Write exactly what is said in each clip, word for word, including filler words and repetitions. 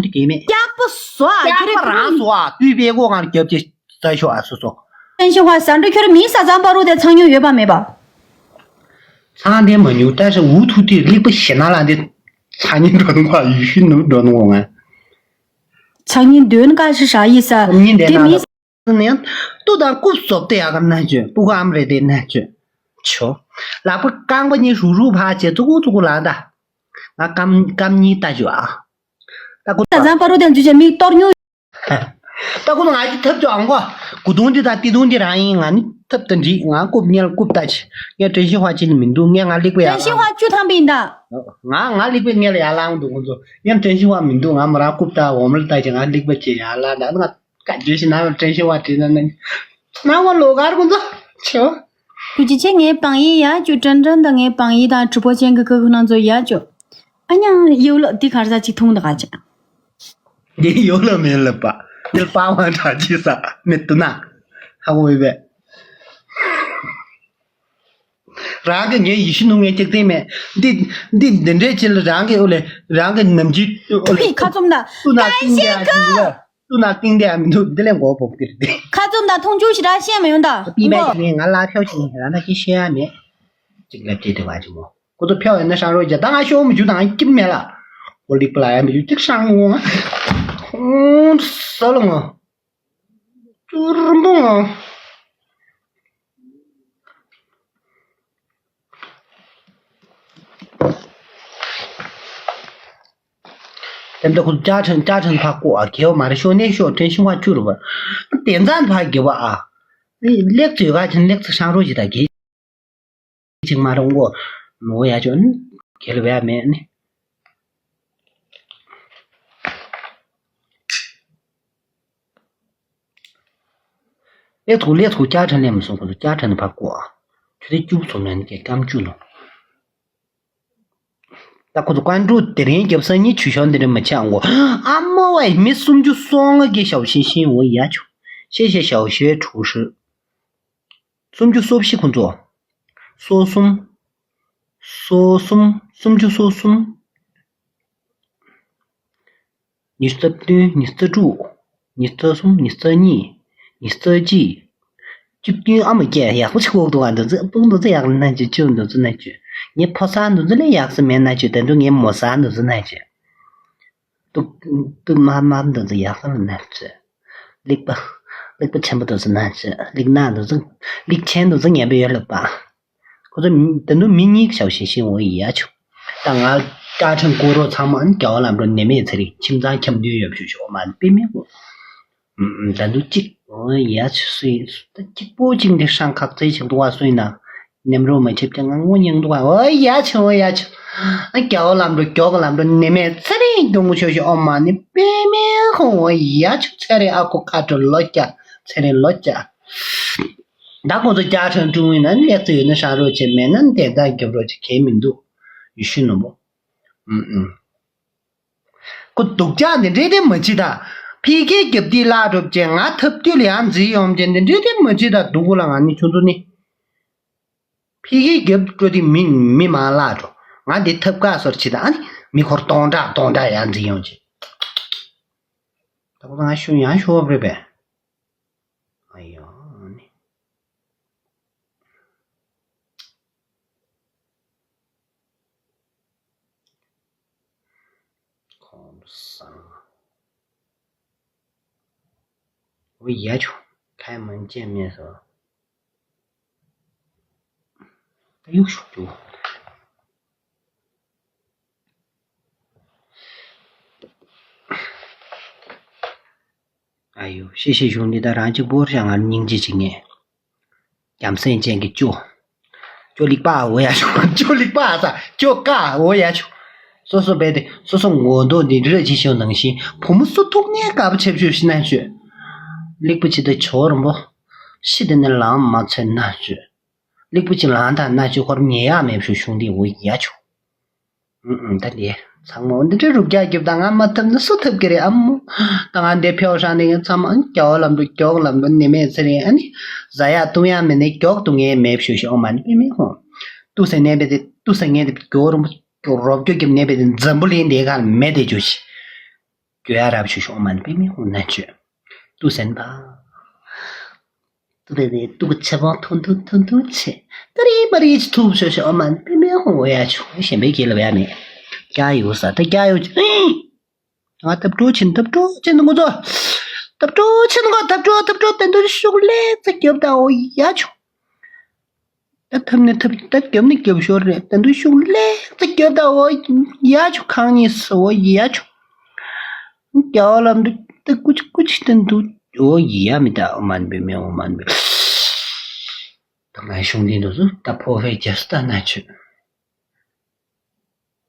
འདི་གས་མེད། སྐྱག་པ་བཟོ་ཨ། ཁྱོད་རང་བཟོ་ཨ། དུས་པའི་སྒོ་ང་རྒྱབ་ཀྱི་ས་ཤོག་ཨ་སོ་སོ། ཀྲན་ཤིན་ཧྭ་ཟ་འགྲོ་ཁྱོད་རང་མིང་ས་ཚང་པ་རུ་དེ་ཚང་མྱོང་ཡོད་པ་མེད་པ། ཚང་དེ་མ་ཉུ་ད་ཤ་འུ་ཐུག་དེ་ལེགས་པ་ཞེ་ན་ལ་འདི་ཚང་ཉིན་འགྲོ་ནོ་ཡུ་ཤུ་ནུ་འགྲོ་ནོ་ང་། ཚང་ཉིན་འདོན་ཀ་ཤི་ཧྲ་ཡི་ས་ཉིན་དེ་དེ་ན་མིང་ནས་ཏུ་དང་རྐུབ་བཟོབ་ཏེ་ཡག་ག་ན་ཅོ་སྤུ་གུ་ཨམ་རེ་དེ་ན་ཅོ་ཆོ་ལག་པ་རྐང་པ་གཉིས་རུག་རུག་ཕར་བྱེད་ཙུ་གུ་ཙུ་གུ་ལ་ད་ང་སྐམ་སྐམ་གཉིས་ལྟ་ཅོ་ཨ་ད་གུ་ད་ཚང་པ་རུ་དེ་འཇུ་ཅེ་མིག་གཏོར་ཉུ། ད་གུ་ང་ཅི་ཐབས་ཅོ་ཨང་གོ་གུ་དུང་འདི་ད་ཏི་དུང་འདི་རང་ཡིན། ང་ནི་ཐབས་ད་འདྲི་ང་རྐུབ་ཉལ་རྐུབ་ལྟ་ཅི་ངས་ཀྲན་ཤིན་ཧྭ་ཅི་ནི་མི་འདུག་ངས་ང་ལེགས་པ་ཡག་ཀྲན་ཤིན་ཧྭ་བཅུ་ཐམ་པ་ཡིན་ད། ང་ང་ལེགས་པ་ངས་ལ་ཡག་ལང་འདུག་ཁོང་ཚོ་ངས་ཀྲན་ཤིན་ཧྭ་མི་འདུག་ང་མོ་རང་རྐུབ་ལྟ་འོ་མ་ལ་ལྟ་ཅི་ང་ལེགས་པ་ཅི་ཡག་ལ་ད་ང་། བཀའ་བརྒྱུད་ཞིག་ནང་ལ་ཀྲན་ཤིན་ཧྭ་བྲིས་ན་ནི། སྣང་བ་ལོ་གར་ཀུན་ཚོ་ཆེ་བ། ཐུགས་རྗེ་ཆེ། ངའི་བང་ཡིག་ཡ་ཅོ་ཀྲན་ཀྲན་དང་ངའི་བང་ཡིག་དང་གྲུ་པོ་ཅན་གི་ཀ་ཀུ་ནང་ཚོ་ཡ་ཅོ། ཨ་ཉང་ཡོ་ལོ་འདི་གར་ས་ཅིག་ཐུང་ད་ག་ཅེ། འདི་ཡོ་ལོ་མེད་ལ་པ། འདི་པ་བང་གྲགས་ཅི་ས་མེད་དུ་ན། ཧ་གོ་བའི་བས། རང་གི་ངའི་ཡེ་ཤུ་ནུ་ངའི་ལྕགས་རྩེ་མེད། འདི་འདི་འདི་འདྲའི་ཆེད་ལ་རང་གི་ཨོ་ལེ་རང་གི་ནམ་རྒྱུན་ཨོ་ལེ། ཕི་ཁ་ཚུམ་ད་ཏུ་ན་ཏིང་འདི་ཨ་ཅི་ལ་ཏུ་ན་ཏིང་འདི་ཨ་མི་འདུག་འདི་ལས་མགོ་བོབ་ཀྱི་རེད། ཁ་ཚུམ་ད་མཐོང་ཆུང་ཞིག་ར་བཤད་མ་ཡོང་ད་པི་པ་ཅི་ངས་ང་ལ་ཕྱོགས་ཤིག་ནས་རང་ད་ཅི་བཤད་ཡ་མེད། ཅིག་ལབ་ཅེས་དེ་བ་ཅི་མོ་ཁོ་ཚོ་ཕྱོགས་ཡོད་ན་ཧྲང་རོ་རྒྱ་ད་ང་ཤོག་མི་རྒྱུ་དང་སྐྱིབ་མེད་ལ། ཨོ་ལེ་པ་ལ་ཡ་མི་རྒྱུ་ཅིག་ཧྲང་ངོ་ང་ཁོང་ས་ལ་ངོ་ཅུར་འབུང་ངོ་། དེ་འདྲ་ཁོ་ཅ་ཁྲན་ཅ་ཁྲན་ཕ་ཀོ་ཨ་གེ་བ་མ་རེད་ཤོ་ནེ་ཤོ་ཁྲན་ཤིང་བ་ཅུ་རུ་བ་དེ་ཙང་ཕ་གེ་བ་ཨ་ནི་ལེགས་ཚོད་ག་ཁྱེད་ལེགས་ཚོད་ཤང་རོ་ཞིག་ད་གེ་ཅིག་མ་རུང་གོ་མོ་ཡ་ཅོ་ནི་གེ་ལ་བ་མེད་ནི། ལེགས་ཚོད་ལེགས་ཚོད་ཅ་ཁྲན་ལེ་མ་སོང་ཁོ་ཚོ་ཅ་ཁྲན་ནི་ཕ་ཀོ་ཨ་ཆུ་དེ་ཅུ་སོང་ན་ནི་གེ་སྐམ་ཅུ་ནོ། ད་ཁོ་ཚོ་ཀན་ཀྲུག་དེ་རིང་རྒྱབ་ས་གཉིས་ཆུ་ཤོར་འདི་རིང་མ་ཆག་འགོ། ཨ་མོ་ཝའི་མི་སུམ་ཅུ་སོ་ལྔ་གི་ཞའོ་ཤིང་ཤིང་འོ་ཡ་ཆུ། ཤེ་ཤེ་ཞའོ་ཤེ་ཁྲུ་ཧྲི། སུམ་ཅུ་སོ་བཞི་ཁོ་ཚོ། སོ་གསུམ། སོ་གསུམ། སུམ་ཅུ་སོ་གསུམ། ཉི་ཤུ་རྩ་བདུན། ཉི་ཤུ་རྩ་དྲུག་ཉི་ཤུ་རྩ་གསུམ། ཉི་ཤུ་རྩ་གཉིས། ཉི་ཤུ་རྩ་གཅིག་བཅུ་བདུན། ཨ་མ་སྐྱེ་ཡག་པོ་ཆགས་འདུག་ཨ་འདུ་ཚོད་སྤུན་འདུ་ཚོད་ཡག་ན་ཅི་ཅི་འདུ་ཚོད་ན་ཅི་ངའི་ཕོ་གསར་འདུ་ཚོད་ལས་ཡག་ས་མེད་ན་ཅི་ད་དུང་ངའི་མོ་གསར་འདུ་ཚོད་ན་ཅི་སྟུག་སྟུག་དམར་དམར་འདུ་ཚོད་ཡག་ས་ལ་ན་ཅི་ལེགས་པ་ལེགས་པ་ཆེན་པོ་འདུ་ཚོད་ན་ཅི་ལེགས་ན་འདུ་ཚོད་ལེགས་ཆེན་འདུ་ཚོད་ངན་པ་ཡོད་ལེགས་པ། ཁོ་ཚོ་མི་ད་དུང་མི་གཉིས་ཞའོ་ཤིང་ཤིང་འོ་ཡ་ཆུ། ད་ང་ཀ་ཁྲན་ཀོ་རོ་ཚང་མ་རྒྱ་བ་ལམ་འགྲོ་ནི་མེད་ཚེ་རིང་ཁྱིམ་ཚང་ཁྱམ་དུས་ཡོད་ཆུ་ཤོག་མ་དཔེ་མེད་གོ། ད་དུང་གཅིག་འོ་ཡ་ཆུ་སུ་ཡིན་ད་གཅིག་པོ་གཅིག་འདི་ཧྲང་ཁག་ཚེ་ཞིག་འདུག་བ་སུ་ཡིན་ན་ནེམ་རོ་མ་ཆེབ་ཀྱང་ང་ངོ་ཉང་འདུག་བ་འོ་ཡ་ཆུ་འོ་ཡ་ཆུ། རྒྱ་བ་ལམ་འགྲོ་རྒྱོག་གི་ལམ་འགྲོ་ནི་མེད་ཚེ་རིང་གྱོང་ཤོག་ཤོག་ཨོ་མ་ནི་དཔེ་མེད་གོ་འོ་ཡ་ཆུ་ཚེ་རིང་ཨ་ཁུ་ཁ་དྲོ་ལོ་ཀྱ་ཚེ་རིང་ལོ་ཀྱ། ད་ཁོང་ཚོ་ཀྱག་ཁྲན་ཀྲུང་ཡིན་ན་ལེགས་ཚོད་ཡོད་ན་ཧྲང་རོགས་བྱེད་མེད་ན་དེ་ལྟར་རྒྱབ་རོགས་བྱེད་གལ་མི་འདུག་ཡུལ་ཤུལ་ནོར་བུ། ཨུམ་ཨུམ། ཁོ་སྡུག་ཅག་འདི་འདྲས་དེ་མ་བྱེད་ད། ཕི་གེ་རྒྱབ་དེ་བརླག་འགྲོ་བྱས་ང་ཐབས་དུས་ལ་ཡང་འཛིན་ཡོང་བྱས་འདི་འདྲས་དེ་མ་བྱེད་ད་སྡུག་གོ་ལ་ང་ནི་ཁྱོད་ཚོ་ནི། ཕི་གེ་རྒྱབ་འགྲོ་དེ་མི་མི་མང་བརླག་འགྲོ། ང་འདི་ཐབས་དཀའ་སོར་བྱེད་ད་ཨ་ནི་མི་འཁོར་སྟོང་ཕྲག་སྟོང་ཕྲག་ཡང་འཛིན་ཡོང་བྱས། ད་ཁོ་ཚོ་ང་ཤུ་ཡང་ཤོར་བ་རེད་པས། ཨ་ཡོ། ཁོང་སང་། འོ་ཡ་ཆུ། ཁའི་མང་ཅན་མེད་སོ། ད་གཡུག་ཤོག་ཅུ། ཨ་ཡོ། ཤེས་ཤེས་གཞུང་འདི་ད་རང་གཅིག་པོར་ཡང་ང་སྙིང་རྗེ་ཅིག་ངས། རྒྱམ་སེང་ཅན་གྱི་ཅོ། ཅོ་ལིག་པ་འོ་ཡ་ཆུ། ཅོ་ལིག་པ་ས་ཅོ་ཀ་འོ་ཡ་ཆུ། སོ་སོ་བས་ཏེ་སོ་སོ་ངོ་མདོག་འདི་འདྲ་ཅི་ཤོད་ནང་བཞིན་བུ་མོ་སུ་ཐུག་ནས་དགའ་པོ་ཆེ་བྱོས་ཤི་ན་བྱོས། ལིག་པ་ཅི་ད་ཆོ་རམ་པོ། ཤི་དེ་ནས་ལང་མ་ཚེ་ན་བྱོས། ལིག་པ་ཅི་ལང་ད་ན་བྱོས་ཁོར་ཉེ་ཡག་མེད་བྱོས་གཞུང་འདི་འོ་ཡ་ཆུ། ཨུ་ཨུ་ད་ལེ། ཚང་མ་འདི་འདྲའི་རུབ་རྒྱག་རྒྱབ་དང་ང་མ་ཐུབ་ན་སུ་ཐུབ་ཀྱི་རེད་ཨ་མོ། ད་ང་འདི་ཕེའོ་ཧྲང་ནི་ཚང་མ་རྒྱ་བོ་ལམ་འགྲོ་རྒྱོག་ལམ་འགྲོ་ནི་མེད་ཚེ་རིང་ཨ་ནི། ཟ་ཡག་བཏུང་ཡག་མེད་ནི་རྒྱོག་བཏུང་ངེས་མེད་ཤོད་ཤོད་ཨོ་མ་ནི་པི་མེ་ཧོ། ཏུ་སེ་ནེ་པེ་དེ་ཏུ་སེ་ངེ་དེ་རྒྱོ་རུམ་རོབ་རྒྱོ་རྒྱབ་ནེ་པེ་དེ་འཛམ་བུ་གླིང་འདི་གར་མེད་དེ་བྱོས་ཤིག་ཡོད་ཡ་རབ་ཞུ་ཞུ་ཨོཾ་མ་ཎི་པདྨེ་ཧཱུྃ་ན་ཆོས། ཏུ་སེམས་པ། ཏུ་དེ་དེ་ཏུ་གི་ཆེ་བོ་ཐུང་ཐུང་ཐུང་ཐུང་ཆེ། ཏུ་རི་མ་རི་ཆི་ཐུབ་ཞུ་ཞུ་ཨོཾ་མ་ཎི་པདྨེ་ཧཱུྃ། འོ་ཡ་ཆུ་གཞན་པའི་སྐད་ལ་བ་ཡ་མེད། སྐྱ་ཡོད་ས་ད་སྐྱ་ཡོད་ཅི། ང་ཐབ་གྲོ་ཆེན་ཐབ་གྲོ་ཆེན་ངོ་ཚོ། ཐབ་གྲོ་ཆེན་ངོ་ཐབ་གྲོ་ཐབ་གྲོ་དེ་འདུ་ཤུགས་ལེགས་ཚེ་རྒྱབ་ད་འོ་ཡ་ཆུ། ད་ཐབ་ནི་ཐབ་ད་རྒྱབ་ནི་རྒྱབ་ཤོར་རེད། ད་འདུ་ཤུགས་ལེགས་ཚེ་རྒྱབ་ད་འོ་ཡ་ཆུ་ཁང་གཉིས་སུ་འོ་ཡ་ཆུ། རྒྱ་བ་ལམ་འདུ་ད་ཀུ་ཅི་ཀུ་ཅི་ད་འདུ་འོ་ཡ་མི་ད་འོ་མ་ནི་པདྨེ་ཧཱུྃ་མ་ནི་པདྨེ། ད་ང་ཤུང་འདི་འདུ་སུ་ད་ཕོ་ཧེ་རྒྱབ་སུ་ད་ན་ཆུ།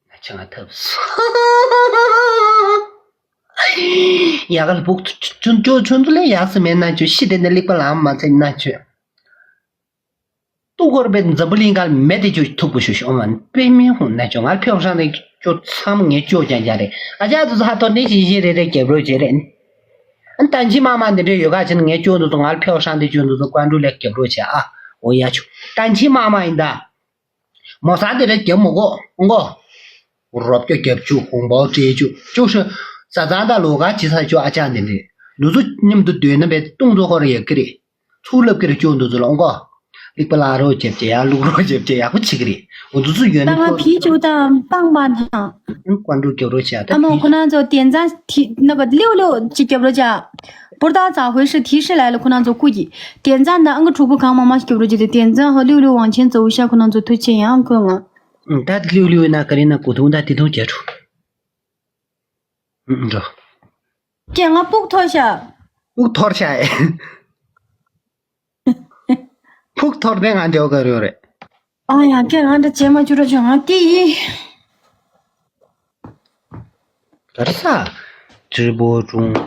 ང་ཆང་ཐབས་སོ། ཡག་ལ་བུག་ཆུ་ཆུ་ཆུ་ཆུ་ལས་ཡག་སི་མེད་ན་ཆུ་ཤི་དེ་ནས་ལེགས་པ་ལའང་མ་ཚད་ན་ཆུ། ཏུ་གོར་པའི་འཛམ་བུ་གླིང་ག་མེད་དེ་ཆུ་ཐུག་པོ་ཤུ་ཤུ་ཨོ་མ་པདྨེ་ཧཱུྃ་ན་ཆུ་ང་ལ་ཕེའོ་ཧྲང་ནས་ཆུ་ཚམ་ངས་ཆུ་ཀྱང་ཀྱང་རེད། ཨ་ཅག་ཏུ་ཧ་ཐོར་ནས་ཞིང་ཞིང་རེ་རེ་རྒྱབ་རོགས་བྱེད་རེད། ཨ་ནི་ཏན་ཆི་མ་མ་འདི་འདྲའི་ཡོད་ག་ཅི་ན་ངས་ཆུ་འདུ་ཚོ་ང་ལ་ཕེའོ་ཧྲང་དེ་ཆུ་འདུ་ཚོ་ཀོན་ཀྲུ་ལས་རྒྱབ་རོགས་བྱེད་ཨ། འོ་ཡ་ཆུ་ཏན་ཆི་མ་མ་ཡིན་ད། མོ་ས་འདི་རེ་རྒྱབ་མོ་གོ་ཨང་གོ། རོབ་ཀྱོ་རྒྱབ་ཆུ་ཧོང་པའོ་སྤྲད་ཆུ་ཅོ་ཧྲི། ས་ཚང་ད་ལོ་ག་ཅི་ས་ཆུ་ཨ་ཅག་འདི་འདྲེ། ལུ་ཚུ་མཉམ་དུ་སྡོད་ན་བས་སྟོང་ཚོ་ཧོར་ཡག་གི་རེད། ཚུགས་ལབ་ཀྱི་རེ་ཅོ་འདུ་ཚོ་ལ་ཨང་གོ། ལིག་པ་ལ་རོ་རྒྱབ་ཅེ་ཡ་ལུག་རོ་རྒྱབ་ཅེ་ཡག་པོ་བྱེད་ཀྱི་རེད། འོ་འདུ་ཚུ་ཡོད་ན་ད་ང་ཕི་ཅོ་ད་པང་པ་ན། ཀོན་ཀྲུ་རྒྱབ་རོགས་བྱས་ད་ཨ་མ་ཕི་ཁོ་ན་ཚོ་དེ་ཚང་ཐི་ན་བ་ལེའུ་ལེའུ་ཅིག་རྒྱབ་རོགས་བྱ། པོར་ཏ་ཙ་ཧུའེ་ཧྲི་ཐི་ཧྲི་ལ་ལ་ཁོ་ན་ཚོ་སྐུ་གི། དེ་ཚང་ན་ཨང་གི་གྲོགས་པོ་གང་མང་མང་ཞིག་རྒྱབ་རོགས་བྱེད་དེ་དེ་ཚང་ཧ་ལེའུ་ལེའུ་ཝང་ཆེན་ཙོ་ཧུ་ཤ་ཁོ་ན་ཚོ་ཐུགས་ཆེ་ཡང་ཁོས་ང་། ད་ལེའུ་ལེའུ་ན་ག་རེ་ན་གོ་ཐུང་ད་དེ་ཐུང་རྒྱ་ཕྲུག་འགྲོ། ཀྱེ་ང་སྤུག་ཐོར་ཤ། སྤུག་ཐོར་ཤ་ཨེ། ཕུག་ཐོར་དེ་ང་འདྲ་ག་རེ་རེད། ཨ་ཡ་ཀྱེ་ང་འདྲ་བྱེད་མ་བཅུ་ར་བྱུང་ང་དེ་ཡིན། ག་རེ་ས། ཀྲི་པོ་ཀྲུང་།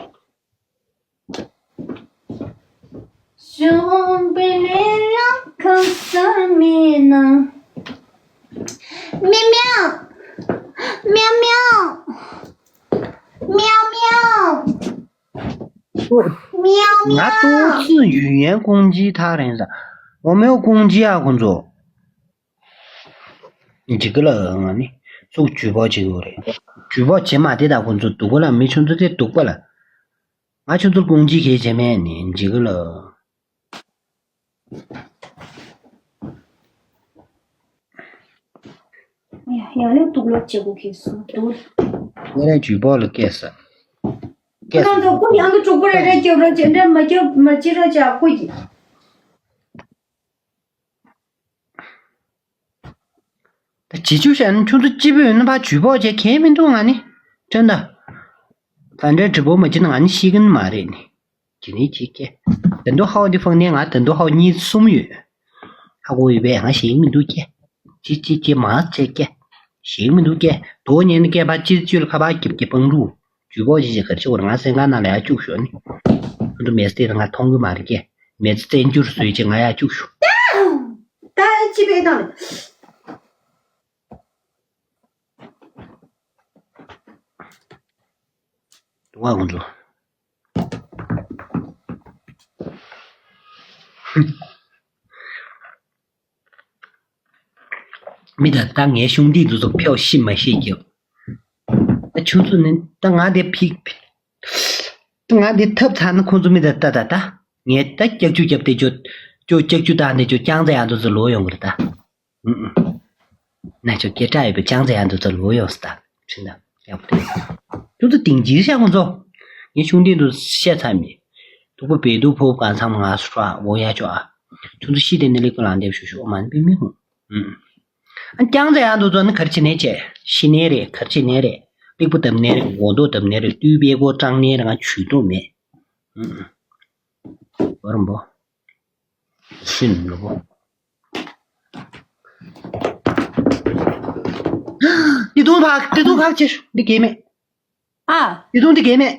གཞོན་པའི་ལས་ལ་ཁ་གསལ་མེད་ན། མིའུ་མིའུ། མིའུ་མིའུ། མིའུ་མིའུ། མིའུ་མིའུ། ང་ཏོག་ཙི་ཡུན་ཡན་ཀོང་ཇི་ཐག་རིང་ས། འོ་མེའུ་ཀོང་ཇི་ཨ་ཁོང་ཚོ། འཇིགས་ལ་ང་ནི་ཙུག་ཇུས་པོ་བྱེད་དགོས་རེད། ཇུས་པོ་བྱེད་མ་དེ་དག་ཁོང་ཚོ་སྡུག་པོ་ལ་མི་ཆུང་ཚོ་དེ་སྡུག་པ་ལ། ང་ཆུང་ཚོར་ཀོང་ཇི་གས་བྱེད་མེད་ནི་འཇིགས་ལ། ཡ་ཡང་ལེ་དུག་ལོག་བྱེད་དགོས་ཁེལ་སོང་དུག་ངས་རང་ཇུས་པོ་ལ་སྐད་ས། སྐད་ས། ཁོང་ཚོ་ཀུ་ཡང་གི་གྲོགས་པོ་རེ་རེ་སྐྱོབ་རོགས་བྱེད་འདྲ་མ་སྐྱོབ་མ་བྱེད་རོགས་བྱ་ཀུ་ཡི། ད་བྱེད་ཆུ་བཤད་ན་ཁྱོད་ཚོ་སྐྱིད་པོ་ཡོད་ན་ཕར་ཇུས་པོ་བྱེད་གལ་མི་འདུག་ང་ནི། ཁྱོད་ད། ད་འདྲའི་དྲི་བ་མ་བྱེད་ན་ང་ནི་ཤེས་ཀྱི་མ་རེད་ནི། ཇི་ནས་ཇི་སྐད། དོན་དུ་ཧའོ་འདི་ཕངས་ནས་ང་དོན་དུ་ཧའོ་གཉིས་གསུམ་ཡོད། ཧ་གོ་ཡོད་པས་ང་ཞིག་མི་འདུག་སྐད། ཅི་ཅི་ཅི་མ་ཚད་སྐད། ཞིག་མི་འདུག་སྐད། དོ་ཉན་སྐད་པ་ཅི་ཅི་ལ་ཁ་པར་རྒྱབ་ཀྱི་སྤང་རུ། ཇུས་པོ་ཅི་ཅི་གར་ཅི་བར་ང་སེང་ག་ན་ལ་ཡ་བཅུག་ཤོག་ནི། ཁོ་ཚོ་མེ་སྟེ་ང་མཐོང་གི་མ་རེད་སྐད། མེ་ཙི་བཙན་འགྱུར་བཟོས་ཅི་ང་ཡ་བཅུག་ཤོག་ད་ཅི་པའི་དང་། དུ་བ་ཁོང་ཚོ། མི་ད་ད་ངའི་གཞུང་འདི་ཚོ་ཕེའོ་ཤི་མ་ཤི་རྒྱབ། ད་ཁྱོད་ཚོ་ནི་ད་ང་དེ་ཕིག་ཕིག་ད་ང་དེ་ཐབས་ཚང་ན་ཁོང་ཚོ་མི་ད་ད་ད་ད་ངས་ད་སྐྱག་ཆུ་རྒྱབ་དེ་ཅོ་ཅོ་སྐྱག་ཆུ་བཏང་དེ་ཅོ་ཅང་ཙེ་ཡང་དུ་ཚོ་ལོ་ཡོང་གི་རེད་ད། ཨུ་ཨུ། ན་ཆོ་སྐད་གྲགས་ཡོད་པའི་ཅང་ཙེ་ཡང་དུ་ཚོ་ལོ་ཡོང་སི་ད། ཁྲིན་ད་ཡག་པོ་རེད། ཁྱོད་ཚོ་དེང་རྗེས་ཤག་ཁོང་ཚོ། ངས་ཆུང་དེང་དུ་བཤད་ཚར་མེད། ཐུག་པ་བེ་དུ་ཕོ་གང་ཚང་མ་ང་སུ་ཧྲ་འོ་ཡ་ཆོ་ཨ། ཁྱོད་ཚོ་ཤི་དེ་ནི་ལེགས་པོ་ལང་འདེབས་ཞུ་ཞུ་ཨོ་མ་ནི་པི་མི་ཧུང་། ཨུ་ཨུ། ཨ་ཅང་ཙེ་ཡང་དུ་ཚོ་ནི་གར་ཆི་ནས་བྱས་ཤི་ནས་རེད་གར་ཆི་ནས་རེད། ལེགས་པོ་བཏབ་ནས་རེད་མགོ་ཐོག་བཏབ་ནས་རེད་ལྟོས་པའི་སྒོ་སྐྲངས་ནས་རེད་ང་ཇུས་གཏོགས་མེད། ཨུ་ཨུ། འོ་རམ་པོ། ཤིན་ནོ། ཏི་ཏུང་ཕག་ཏི་ཏུང་ཕག་ཅེ་འདི་གས་མེད། ཨ། ཏི་ཏུང་འདི་གས་མེད།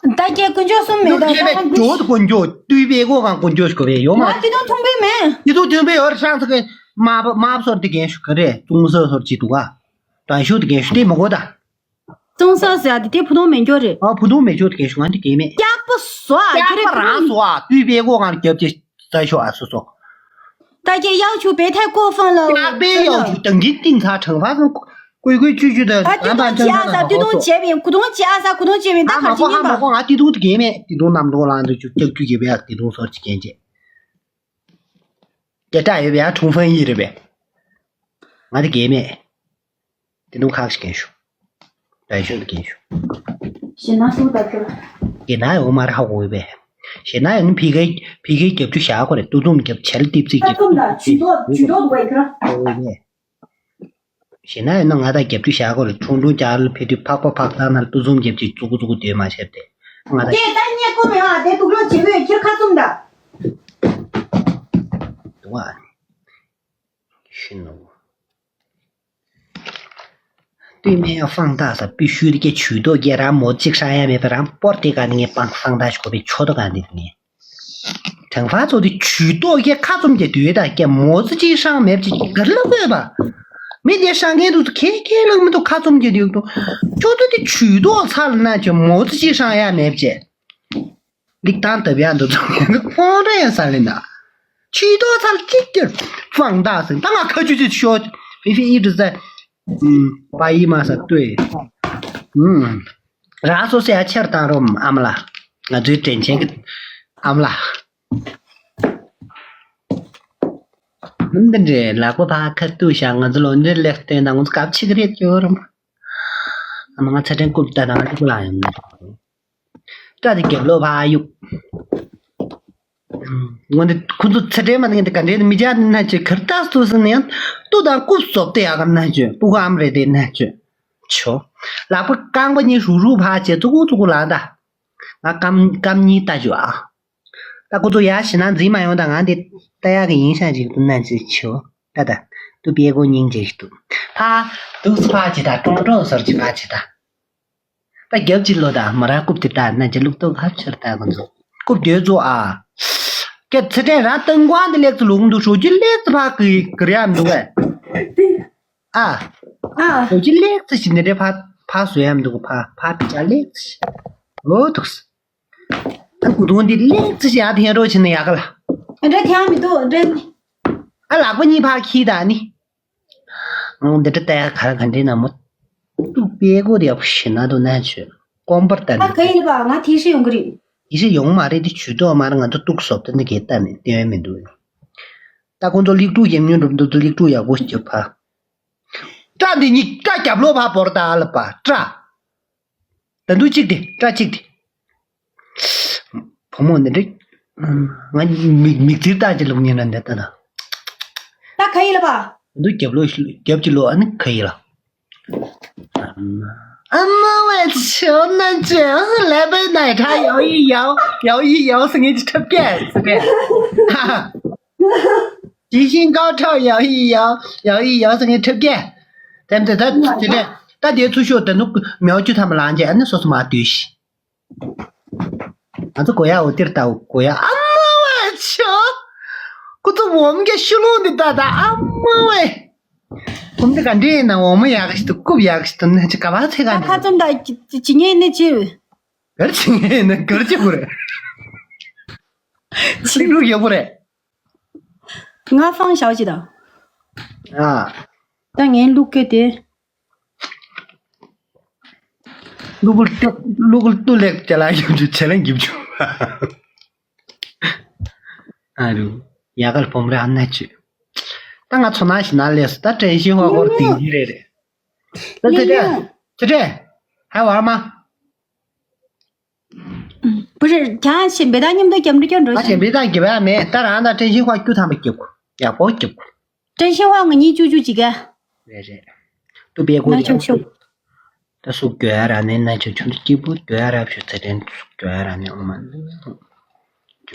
ད་ཀྱེ་དཀོན་མཆོག་གསུམ་མེད་ད་ཀྱེ་མེད་ད་ཇོ་དཀོན་མཆོག་ཏུས་པའི་གོ་གང་དཀོན་མཆོག་ཞིག་གོ་བས་ཡོ་མ། ང་ཏི་ཏུང་ཐུང་པའི་མེད། ཏི་ཏུང་ཐུང་པའི་ཡོ་ར་ཤང་ཚ་གི་མ་བ་མ་བ་སོར་འདི་གས་ཞུ་ག་རེ་ཙུང་ས་སོར་ཅི་འདུག་ག་དྲན་ཤུ་འདི་གས་ཞུ་དེ་མ་གོ་ད། ཙུང་ས་ཟེར་ཡ་དེ་དེ་བུ་ཐུང་མེད་འགྱོ་རེད། ཨ་བུ་ཐུང་མེད་འགྱོ་དེ་གས་ཞུ་ང་འདི་གས་མེད། སྐྱག་པ་བཟོ་ཨ་སྐྱག་པ་རང་བཟོ་ཨ་ཏུས་པའི་གོ་གང་རྒྱབ་ཀྱི་ས་ཤོ་ཨ་སོ་སོ། ད་ཀྱེ་要求别太过分了། སྐྱག་པའི་要求དང་གི་ཏིང་ཚ་ཁྲང་ཧྥ་སང་། ཀུའི་ཀུའི་ཅུས་ཅུས་དང་ཨ་ཏི་ཏུང་བྱེད་ཨ་ས་ཏི་ཏུང་བྱེད་པ་ཡིན། ཀུ་ཏུང་བྱེད་ཨ་ས་ཀུ་ཏུང་བྱེད་པ་ཡིན། ད་ག་ཅི་ཉན་པ། ང་ཏི་ཏུང་དུ་གས་མེད། ཏི་ཏུང་རྣམ་རྟོག་ལངས་དུ་ཅུ་ཀྱག་ཅུ་གས་པའི་ཏི་ཏུང་སོར་ཅི་གན་ཅེ། དེ་ཏྲ་ཡོད་པའི་ཨ་ཁྲུང་ཧྥང་ཡི་རེད་པས། ང་དེ་གས་མེད། དེ་ནུ་ཁག་ཞིག་གན་ཞུ། ད་ཞུ་གན་ཞུ། ཞེ་ན་སུ་ད་ཀྱོ། དེ་ན་ཡོང་མ་ར་ཧ་གོ་བས། ཞེ་ན་ཡོང་ཕི་གའི་ཕི་གའི་རྒྱབ་ཆུ་བཞག་གོ་རེད། ཏུ་ཏུམ་རྒྱབ་ཆལ་ཏིབ་ཙིག་རྒྱབ་ཆུ། ཞེ་ན་ཡོང་ན་ང་ད་རྒྱབ་ཆུ་བཞག་གོ་རེད། ཁྲུང་ཁྲུང་ཅག་ལ་ཕེ་དུས་ཕག་པ་ཕག་ཚང་ན་ཏུ་ཏུམ་རྒྱབ་ཆུ་ཙུ་གུ་ཙུ་གུ་དེ་མ་ཤེས་ཏེ། ང་ད་དེ་ད་ཉེ་གོ་མེ་ཨ་དེ་དུག་ལོ་བྱེད་བོད་ཁྱེར་ཁ་ཙུམ་ད། དུ་བ། ཤི་ནོ། 对面要放大ས་པི་ཤུ་རི་ཀའི་ཇུས་གཏོགས་ཀྱི་རང་མོ་གཅིག་ཧྲང་ཡ་མེད་པ་རང་སྤོར་དེ་ག་ནི་ངས་སྤང་སང་ད་ཞིག་གོ་བའི་ཆོ་ཏོ་ག་ནི་ངས། དྲང་ཕ་ཚོ་དེ་ཇུས་གཏོགས་ཀྱི་ཁ་ཙུམ་གྱི་དུས་ད་ཀྱི་མོ་ཙི་གཅིག་ཧྲང་མེད་ཅིག་གར་ལ་བཀོད་པ། མི་དེ་ཧྲང་ངན་དུ་ཁེ་ཁེ་ལག་མི་འདུག་ཁ་ཙུམ་གྱི་དུས་དུ། ཆོ་ཏོ་དེ་ཇུས་གཏོགས་ཚར་ན་ཅི་མོ་ཙི་གཅིག་ཧྲང་ཡ་མེད་ཅེ། ལིག་ཏང་ཏབ་ཡ་འདུག་ཙང་ཁོང་རེ་ཡང་ས་ལེ་ན། ཆུ་ཏོ་ཚར་གཅིག་ཀྱི་ཧྥང་ཏ་ཟིན་ད་ང་ཁ་ཆུ་ཆུ་ཤོ། ཧྥི་ཧྥི་ཨི་ཏུ་ཟ། ཨུམ། པ་ཡི་མ་ས་ལྟོས། ཨུམ། རང་སོ་སོ་ཡ་ཆེར་བཏང་རོམ་ཨ་མ་ལགས། ང་ཚོའི་དྲན་ཆེན་གྱི་ཨ་མ་ལགས། འདི་འདྲའི་ལག་པ་ཕ་ཁ་ཏུ་ཤ་ང་ཚོ་ལོ་འདྲེ་ལེགས་བསྟན་དང་ང་ཚོ་གབ་ཆི་གི་རེད་ཡོད་རམ། ཨ་མ་ང་ཚ་དྲན་རྐུབ་ལྟ་དང་ང་ཚོ་ལ་ཡོང་ན། སྐྲ་དེ་རྒྱབ་ལོགས་ཕར་གཡུག་ངོ་འདི་ཁོ་ཚོ་ཚེ་ཕྲེང་མ་ནི་འདི་ག་འདྲའི་མི་ཇག་ནི་ན་ཆོས་གར་ཏག་སུ་སི་ནི་ཡང་ཏུ་དང་རྐུབ་སོབ་ཏེ་ཡག་གམ་ན་ཆོས་སྤུ་གུ་ཨམ་རེ་དེ་ན་ཆོས་ཆོ། ལག་པ་རྐང་པ་གཉིས་རུག་རུག་ཕར་བྱས་ཙུ་གུ་ཙུ་གུ་ལངས་ད། ང་རྐང་རྐང་གཉིས་ལྟ་རྒྱུ་ཨ། ད་ཁོ་ཚོ་ཡར་ཞེ་ན་འཛིན་མ་ཡོང་ད་ང་འདི་ལྟ་ཡག་གི་ཡིན་ཤག་ཅིག་ཏུ་ན་ཆོས་ཆོ། ད་ད་ཏུ་པེ་གོ་སྙིང་རྗེ་ཞིག་ཏུ་ཕ་ཏུག་ཕར་བྱེད་ད་ཀྲོང་ཀྲོང་ཟོར་གྱི་ཕར་བྱེད་ད། ད་རྒྱབ་ཀྱི་ལོ་ད་མ་ར་རྐུབ་དེ་ད་ན་ཅི་ལུག་ཏོ་ཧབ་ཆེར་ད་གོ་ཚོ་རྐུབ་དེ་ཚོ་ཨ། ཀྱ་ཚེ་ཕྲེང་རང་སྟོན་ཀོང་དེ་ལེགས་ཚུ་ལུག་འདུག་ཞོ་ཅི་ལེགས་ཚུ་ཕ་གི་གི་རེ་ཡམ་འདུག་ཨ། ཨ། ཨ། ཞོ་ཅི་ལེགས་ཚུ་ཞི་ནི་རེ་ཕ་ཕ་སུ་ཡམ་འདུག་ཕ་ཕ་པི་ཅ་ལེགས་ཚུ་ཨོ་ཐུགས་སུ། ད་གུ་དོང་འདི་ལེགས་ཚུ་ཞི་ཡ་དེ་རོ་ཆི་ནི་ཡ་ག་ལ། འདྲ་དེ་ཡང་མི་འདུག་འདྲ་ནི། ཨ་ལག་པ་གཉིས་ཕ་ཁྱི་ད་ནི། ཨང་འདི་འདྲ་ལྟ་ཡ་ག་ར་ག་འདྲའི་ན་མོ། ཏུ་པེ་གོ་རེ་ཡག་པོ་ཞེ་ན་དུ་ན་ཆོས་ཀོང་པར་ལྟ་ཨ་ནི། ག་ཡིན་པ་ང་ཐིག་ཤི་ཡོང་གི་རེད། ཐིག་ཤི་ཡོང་མ་རེད་དེ་ཇུས་གཏོགས་མ་རེད། ང་ཚོ་ཏུག་སོབ་ཏུ་འདི་གས་ལྟ་ནས་སྟོན་མི་འདུག་ད་ཁོང་ཚོ་ལིག་ཀྲུ་ཡེམ་ཉུང་འགྲུབ་འདུག་ཏུ་ལིག་ཀྲུ་ཡག་པོ་ཞིག་ཕ། སྐྲ་འདི་གཉིས་སྐྲ་རྒྱབ་ལོག་ཕ་བོར་ད་ཨ་ལ་པ་སྐྲ། ད་འདུག་གཅིག་དེ་སྐྲ་གཅིག་དེ། བུ་མོ་འདི་འདྲ། ང་མིག་མིག་ཙིར་ལྟ་ཅི་ལུག་ཉན་ན་འདི་ལྟ་ད། ད་ག་ཡིན་ལ་བ། འདུག་རྒྱབ་ལོ་རྒྱབ་ཀྱི་ལོ་ཨ་ནི་ག་ཡིན་ལ། ཨ་མ་ཝེ་ཆོ་ན་ཅི་ལེ་བེ་ནའི་ཁྲ་ཡའོ་ཡི་ཡའོ་ཡའོ་ཡི་ཡའོ་སི་ངེ་ཅི་ཁྲབ་ཀྱེ་སི་ཀྱེ། ཇི་ཤིང་ཀའོ་ཁྲའོ་ཡའོ་ཡི་ཡའོ་ཡའོ་ཡི་ཡའོ་སི་ངེ་ཁྲབ་ཀྱེ། དེ་ད་དེ་ད་དེ་ད་དེ་ཚུ་ཤོ་ད་ནུ་མེའོ་ཅུ་ཐ་མ་ལང་ཅེ་ཨ་ནི་སོ་སོ་མ་དུས་ཤི། ང་ཚོ་གོ་ཡ་འོ་ཏིར་ལྟ་བུ་གོ་ཡ་ཨ་མ་ཝེ་ཆོ། ཁོ་ཚོ་འོམ་གྱི་ཤུ་ལུང་འདི་ལྟ་ད་ཨ་མ་ཝེ། འོམ་འདི་ག་འདྲི་ཡིན་ན་འོ་མ་ཡག་ཤི་ཏུ་རྐུབ་ཡག་ཤི་ཏུ་ན་ཅི་ག་བ་ཚེ་ག་ད་འདི། ཁ་ཙམ་ད་ཇི་ཇི་ཉེ་ནི་ཅི། གར་ཅི་ཉེ་ནི་གར་ཅི་གོ་རེ། ཅི་ལུག་ཡོད་གོ་རེ། ང་ཧྥང་ཞའོ་ཅི་དང་། ཨ། ད་ངའི་ལུག་སྐད་དེ། ལུ་གུ་ལུ་གུ་ལུ་ལུ་ལེགས་ཅ་ལག་ཡོད་རྒྱུ་ཆེ་ལན་འགྱིབ་ཆུ། ཨ་རུ། ཡ་གལ་བོམ་རེ་ཨ་ན་ཆུ། ད་ང་ཚོ་ན་ཞི་ན་ལས་སུ་ད་དྲན་ཤིང་ཧོ་ཧོར་ཏིང་གི་རེ་རེ། ད་ཚེ་ཏྲེ། ཚེ་ཏྲེ། ཧ་བར་མ། 不是 ཁྱང་ཞིམ་པའི་ད་མཉམ་དུ་རྒྱབ་འགྲོ་རྒྱབ་འགྲོ་ཨ་ཞིམ་པའི་ད་རྒྱབ་ཡ་མེད། ད་རང་ད་དྲན་ཤིང་ཧོ་རྒྱུ་ཐམ་པ་རྒྱབ་གོ། ཡག་པོ་རྒྱབ་གོ། དྲན་ཤིང་ཧོ་ང་གཉིས་ཅུ་ཅུ་ཅིག་ག་རེད་རེད། ཏུ་པེ་གོ་ན་རེད་ཆུང་ཆུང་། ད་སུག་གྱོ་ཡ་ར་ནས་ན་ཆུ་ཆུ་སྐྱིད་པོ་གྱོ་ཡ་ར་ཕྱུ་ཚེ་དྲན་སུག་གྱོ་ཡ་ར་ནས་ཨོ་མ།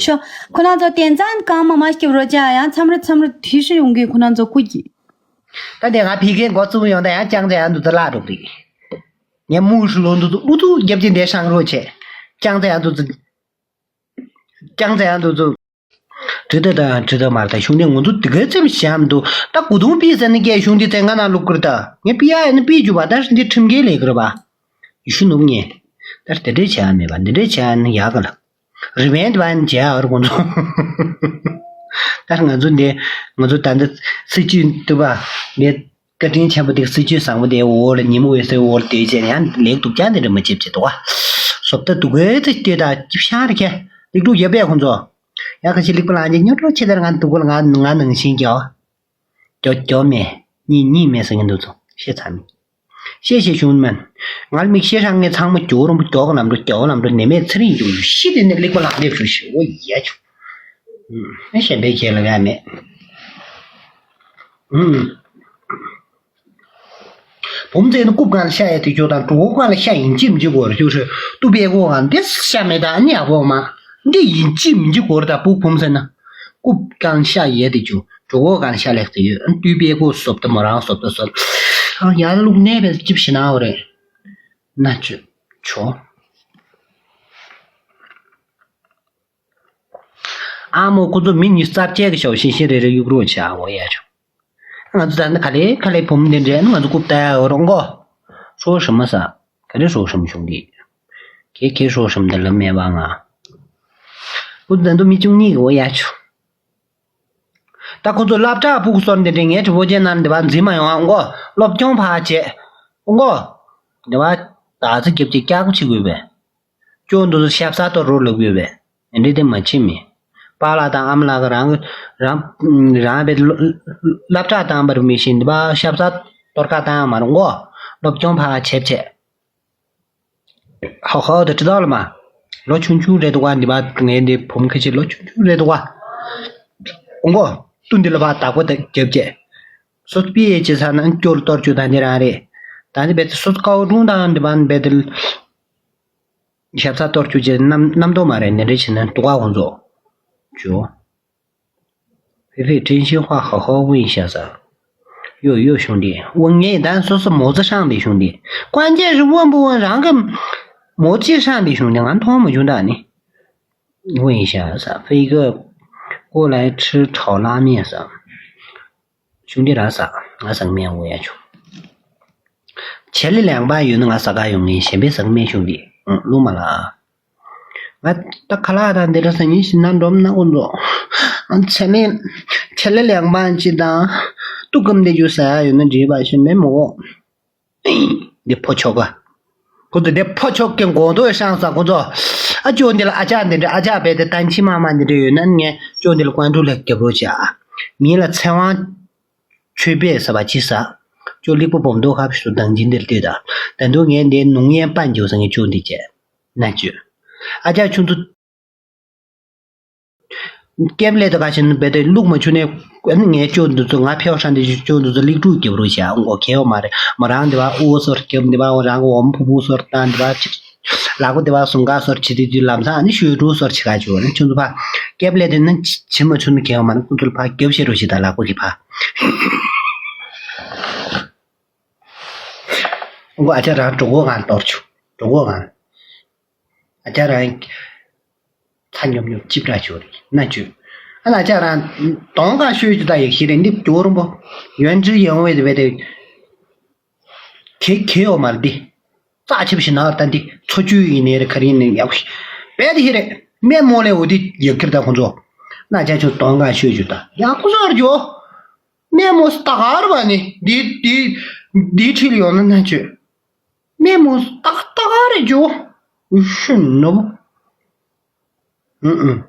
ཤོ། ཁོ་ན་ཚོ་དེན་ཙང་གང་མ་མ་སྐྱིབ་རོ་ཅ་ཡང་མཚམས་རེ་མཚམས་རེ་དུས་ཤི་ཡོང་གི་ཁོ་ན་ཚོ་སྐུ་གི། ད་དེ་ང་ཕི་ཁའི་འགོ་བཙུགས་ཡོང་ད་ཡང་ཅང་ཙེ་ཡང་དུ་ཙ་ལ་རུབ་རིག་ངས་མུ་ཧྲི་ལོ་འདུ་ཙུ་ཨུ་ཙུ་རྒྱབ་ཀྱི་འདས་ཤང་རོ་ཆེ། ཅང་ཙེ་ཡང་དུ་ཙུ། ཅང་ཙེ་ཡང་དུ་ཙུ། དྲི་ད་དང་དྲི་ད་མར་ད་གཞུང་འདི་ང་ཚོ་དེ་ག་ཙམ་བྱམ་འདུག་ད་གུ་དུང་པི་ཟེར་ནི་སྐད་གཞུང་འདི་ཚེ་ང་ན་ལུག་ཀིར་ད་ངས་པི་ཡ་ཡ་ནི་པི་རྒྱུ་བ་ད་འདི་ཁྲིམས་འགལ་ལས་ཀིར་བ། ཡུ་ཤུ་ནུབ་ངས། ད་དེ་འདྲས་བྱ་ཡ་མེད་པ་འདི་འདྲས་བྱ་ཡ་ནི་ཡག་ག་ལ། རི་བན་དི་བན་བྱ་ཡ་བར་ཁོང་ཚོ། ད་ང་ཚོ་འདི་ང་ཚོ་ད་འདི་སྲིད་ཇུས་འདི་བ་འདི། བཀའ་དྲིན་ཆེན་པོ་དེ་སྲིད་ཇུས་བཟང་པོ་དེ་འོག་ལ་ཉིན་མོ་འོད་ཟེར་འོག་ལ་སྡོད་བྱས་ཡང་ལེགས་འདུག་ཀྱང་དེ་འདྲ་མ་བྱེད་བྱེད་དོ། བཟོ་ལྟ་སྡུག་གི་ཚེ་ལྟོས་དང་ཅི་ཤང་རེ་ཁྱེད་ལེགས་འགྲུབ་ཡོད་པས་ཁོང་ཚོ། ཡང་ཁ་ཤས་ལེགས་པོ་ལངས་རྗེས་སྨྱོ་སྒྲོག་ཆེ་དར་ང་སྡུག་གོ་ལ་ང་ང་ནང་བཞིན་རྒྱོ། རྒྱོ་རྒྱོ་མེད་གཉིད་གཉིད་མེད་ཟེར་མཁན་འདུག་ཚོ་ཤེས་ཚར་མེད། ཤེས་ཤེས་བྱུང་མིན། ང་ལ་མིག་ཤེས་ཧྲང་ངེ་ཚང་མ་རྒྱོ་རོང་པོ་རྒྱོ་ག་ལམ་འགྲོ་རྒྱོ་ག་ལམ་འགྲོ་ནད་མེད་ཚེ་རིང་འབྱུང་ཤི་དེ་ནས་ལེགས་པོ་ལངས་ལེབ་ཤོག་ཤི་འོ་ཡ་ཆུ། ཨ་གཞན་པའི་ཁྱེད་ལ་ཡ་མེད། ཨུམ། བུམ་ཚན་ནི་རྐུབ་གང་ལ་ཤ་ཡ་དེ་ཆོ་དང་གྲོད་ཁོག་གང་ལ་ཤ་ཡིན་གཅིག་མི་གཅིག་གོ་ར་ཆུ་ཧྲི་ཏུ་པའི་གོ་གང་འདི་ཤ་མེད་ད་ནི་ཡག་པོ་མ། འདི་ཡིན་གཅིག་མི་གཅིག་གོ་ར་ད་བུ་བུམ་ཚན་ན། རྐུབ་གང་ལ་ཤ་ཡ་དེ་ཆོ་གྲོད་ཁོག་གང་ལ་ཤ་ལེགས་དེ་ཡོད་ཏུ་པའི་གོ་སོབ་ད་མོ་རང་སོབ་ད་སོབ། ཡ་ལུག་ནས་བས་ཅིབ་ཤི་ན་འོ་རེད། ན་ཆུ་ཆོ། ཨ་མོ་ཁོ་ཚོ་མི་ཉི་ཤུ་རྩ་བརྒྱད་ཀྱི་ཞོགས་ཤིང་ཤིང་རེ་རེ་གཡུག་རོགས་བྱ་འོ་ཡ་ཆོ། ང་ཚོ་ད་ནི་ག་ལེ་ག་ལེ་བུམ་འདི་འདྲས་ནི་ང་ཚོ་རྐུབ་ལྟ་ཡ་འོ་རོང་གོ། ཧྲོ་ཧྲི་མ་ས། ག་རེ་ཧྲོ་ཧྲི་མ་བྱུང་གི། གེ་གེ་ཧྲོ་ཧྲི་མ་འདི་ལ་མེད་པ་ང་། ཁོ་ཚོ་ད་ནི་མི་བཅུ་གཉིས་ཀྱི་འོ་ཡ་ཆོ། ད་ཁོ་ཚོ་སློབ་གྲྭ་ཕུག་སོར་འདི་འདྲས་ངའི་གྲི་བོ་ཅན་ནང་འདི་བ་འཛིན་མ་ཡོང་ཨང་གོ། སློབ་སྦྱོང་ཕར་བྱེད། ཨང་གོ། འདི་བ་ད་ཚི་རྒྱབ་ཀྱི་སྐྱག་གོ་བྱེད་དགོས་པས། ཅོ་འདི་ཚོ་ཞབས་སར་གཏོར་རོགས་ལབ་ཡོད་པས། འདི་དེ་མ་བྱེད་མི། པཱ་ལགས་དང་ཨ་མ་ལགས་ཀྱིས་རང་རང་རང་བའི་སློབ་གྲྭ་བཏང་བར་མི་ཤེས་འདི་བ་ཞབས་སར་གཏོར་ཁ་བཏང་ཡང་མ་རུང་གོ། སློབ་སྦྱོང་ཕར་བྱེད་བྱེད། ཧོ་ཧོ་དེ་ཁྲི་ཐོག་ལ་མ། ལོ་ཆུང་ཆུང་རེད་འདུག་བ་འདི་བ་ངའི་འདི་བུམ་ཁ་ཆེ་ལོ་ཆུང་ཆུང་རེད་འདུག་བ། ཨང་གོ། ཏུ་འདི་ལ་བ་བདག་པོ་དེ་རྒྱབ་བྱེད། སོ་སོ་པི་ཡེ་ཅི་ས་ན་སྐྱོར་གཏོར་བཅུག་དང་འདི་རང་རེད། ད་འདི་བེད་སོ་སོ་ཀའོ་ཀྲུང་དང་འདི་བ་བེད། ཞབས་སར་གཏོར་བཅུག་རྗེས་རྣམ་རྣམ་རྟོག་མ་རེད་ནན་རེ་བྱེད་ན་འདུག་ག་ཁོང་ཚོ། ཇོ། ཧེ་ཧེ་真心话好好问一下噻། ཡོ་ཡོ兄弟 问ངས་ད་སོ་སོ་མོ་ཙི་ཧྲང་དེ་兄弟 关键是问不问རང་གི་མོ་ཙི་ཧྲང་དེ兄弟 ང་མཐོང་མ་བྱུང་ད་ནི། 问一下噻 飞哥过来吃炒拉面噻། 兄弟རང་ཟ། ང་ཟ་གི་མེད་འོ་ཡ་ཆུ། ཆེ་ལེ་ལེང་པ་ཡོད་ན་ང་ཟ་ག་ཡོང་ངེས་གཞན་པའི་ཟ་གི་མེད་兄弟 ཨང་བླུག་མ་ལ། ང་ད་ཁ་ལག་དང་འདི་འདྲ་ཟ་ཉིན་ཞིག་ན་འགྲོམ་ན་ཨུ་ཚོ། ང་ཆེ་ལེ་ཆེ་ལེ་ལེང་པ་ཅི་དང་། ཏུ་ཀམ་དེ་རྒྱུ་ཟ་ཡ་ཡོད་ན་འདྲིས་པ་ཞིག་མེད་མོ། འདི་ཕོ་ཆོག་ག་ཁོ་ཚོ་འདི་ཕོ་ཆོག་གི་མགོ་ཐོག་ཤང་ས་ཁོ་ཚོ། ཨ་ཅོ་འདི་ལ་ཨ་ཅག་འདི་འདྲ་ཨ་ཅག་བས་དེ་ཏན་ཆི་མ་མ་འདི་འདྲ་ཡོད་ན་ངས་ཅོ་འདི་ལ་ཀོན་ཀྲུ་ལ་རྒྱབ་རོགས་བྱ། མི་ལ་ཚེ་དབང་། ཆོས་པས་ཟ་བ་ཅི་ཟ། ཅོ་ལིག་པོ་བོམ་དོ་ཁ་བི་སུ་དང་འཇིན་འདིར་ལྟོས་ད། ད་འདུག་ངས་འདི་ནུང་ཡན་པན་འཇོག་ས་ངས་ཅོ་འདི་བྱས། ན་ཅོ། ཨ་ཅག་ཆུང་ཚོ། སྐེབ་ལས་ད་ག་ཞིག་ནི་བེ་དེ་ལུག་མ་ཆུ་ནས་ཨ་ནི་ངས་ཅོ་འདི་ཚོ་ང་ཕེའོ་ཧྲན་དེ་ཅོ་འདི་ཚོ་ལིག་ཀྲུག་རྒྱབ་རོགས་བྱས་ཨ་མགོ་ཁེའོ་མ་རེད་མ་རང་འདི་བ་ཨུ་སོར་རྒྱབ་འདི་བ་རང་གི་འོམ་ཕུ་ཕུ་སོར་བཏང་འདི་བ་ཅིག་ལག་པ་འདི་བ་ཟུང་ག་སོར་བྱེད་དུས་དུས་ལམ་སང་ཨ་ནི་ཤོད་འགྲོ་སོར་བྱེད་ག་ཅོ་ཨ་ནི་ཆུང་ཚོ་ཕ་སྐེབ་ལས་དེ་ནི་བྱེད་མ་ཆུ་ནི་ཁེའོ་མ་ནི་ཀུན་ཚོལ་ཕ་རྒྱབ་བྱེད་རོགས་བྱེད་ད་ལག་པ་གི་ཕ། ཨུ་ཨ་ཅག་རང་གྲོད་ཁོག་གང་གཏོར་བྱུང་། གྲོད་ཁོག་གང་། ཨ་ཅག་རང་། ཚ་ཉོབ་ཉོབ་ཅིབ་ར་ཞོ་རེད་ན་ཅུ། ཨ་ན་ཨ་ཅག་རང་། གདོང་གང་ཤོད་ཅུ་ད་ཡག་ཤི་རེད་འདི་ཇོ་རོང་པོ། ཡོན་ཅི་ཡོང་བའི་རེད་བས་དེ། གེ་གེ་ཡོ་མར་འདི། རྩ་ཆེ་བ་ཞིག་ན་ད་འདི་ཚོ་ཅུ་ཡིན་ནའི་རེད་ག་རེ་ཡིན་ནའི་ཡག་ཤི། བས་དེ་ཤི་རེད་སྨན་མོ་ལས་འོ་དེ་ཡག་ཁྱེར་ད་ཁོང་ཚོ། ན་ཨ་ཅག་ཆུ་གདོང་གང་ཤོད་ཅུ་ད་ཡག་ཁོ་ཚོར་ཇོ། སྨན་མོ་སྟག་གར་བ་ནི་འདི་འདི་འདི་ཁྲིད་ལ་ཡོང་ན་ན་ཅོ། སྨན་མོ་སྟག་སྟག་གར་ཇོ། ཤུ་ནོ། ཨུ་ཨུ།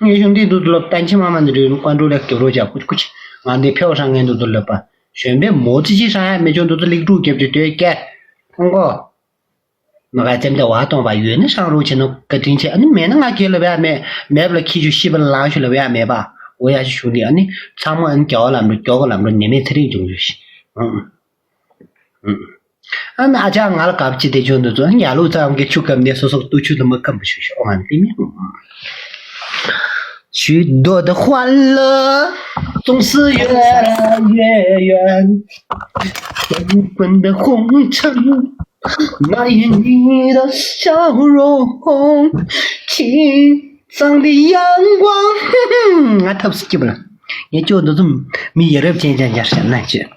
ངས་གཞུང་འདི་འདུག་ལོ་བསྟན་ཆེ་མ་མ་འདི་རེད་ཀོན་ཀྲུ་ལ་སྐྱོབ་རོགས་བྱ་ཀུ་ཅི་ཀུ་ཅི། ང་འདི་ཕེའོ་ཧྲང་ངན་འདུག་འདུག་ལབ་པ། གཞོན་པའི་མོ་ཙི་ཅི་ཧྲང་ཡ་མེ་ཅོ་འདུག་འདུག་ལིག་ཀྲུ་རྒྱབ་ཀྱི་སྟོད་སྐད། ཁོང་གོ། མ་ག་ཙེམ་དེ་བ་གཏོང་བ་ཡོད་ན་ཧྲང་རོགས་བྱེད་ནོ་བཀའ་དྲིན་ཆེ་ཨ་ནི་མེད་ན་ང་ཁྱེད་ལ་བས་མེད་མེད་པ་ལ་ཁྱི་ཆུ་ཤི་བ་ལ་ལང་ཤུ་ལ་བས་མེད་པ་འོ་ཡ་ཤི་ཞུ་ནི་ཨ་ནི་ཚང་མ་ཨ་ནི་རྒྱ་བ་ལམ་འགྲོ་མགྱོགས་ག་ལམ་འགྲོ་ནད་མེད་ཚེ་རིང་འབྱུང་ཤུ་ཤི། ཨ་ན་ཨ་ཅག་ང་ལ་གབ་ཅི་དེ་ཆུ་འདི་ཚོ་ཡ་ལུ་ཚང་གི་ཆུ་སྐམ་ནས་སོ་སོ་ཏུ་ཆུ་དུ་མ་སྐམ་པ་ཞུ་ཞུ་ཨོ་ང་ལི་མི། 许多的欢乐总是越来越远，滚滚的红尘，满眼你的笑容，青藏的阳光。ང་ཐབས་སུ་སྐྱིད་པ་ལ། ངས་ཁྱོད་འདི་ཚོ་མི་ཡ་རབས་ཅན་ཅན་ཡར་བཤད་ན་ཅི།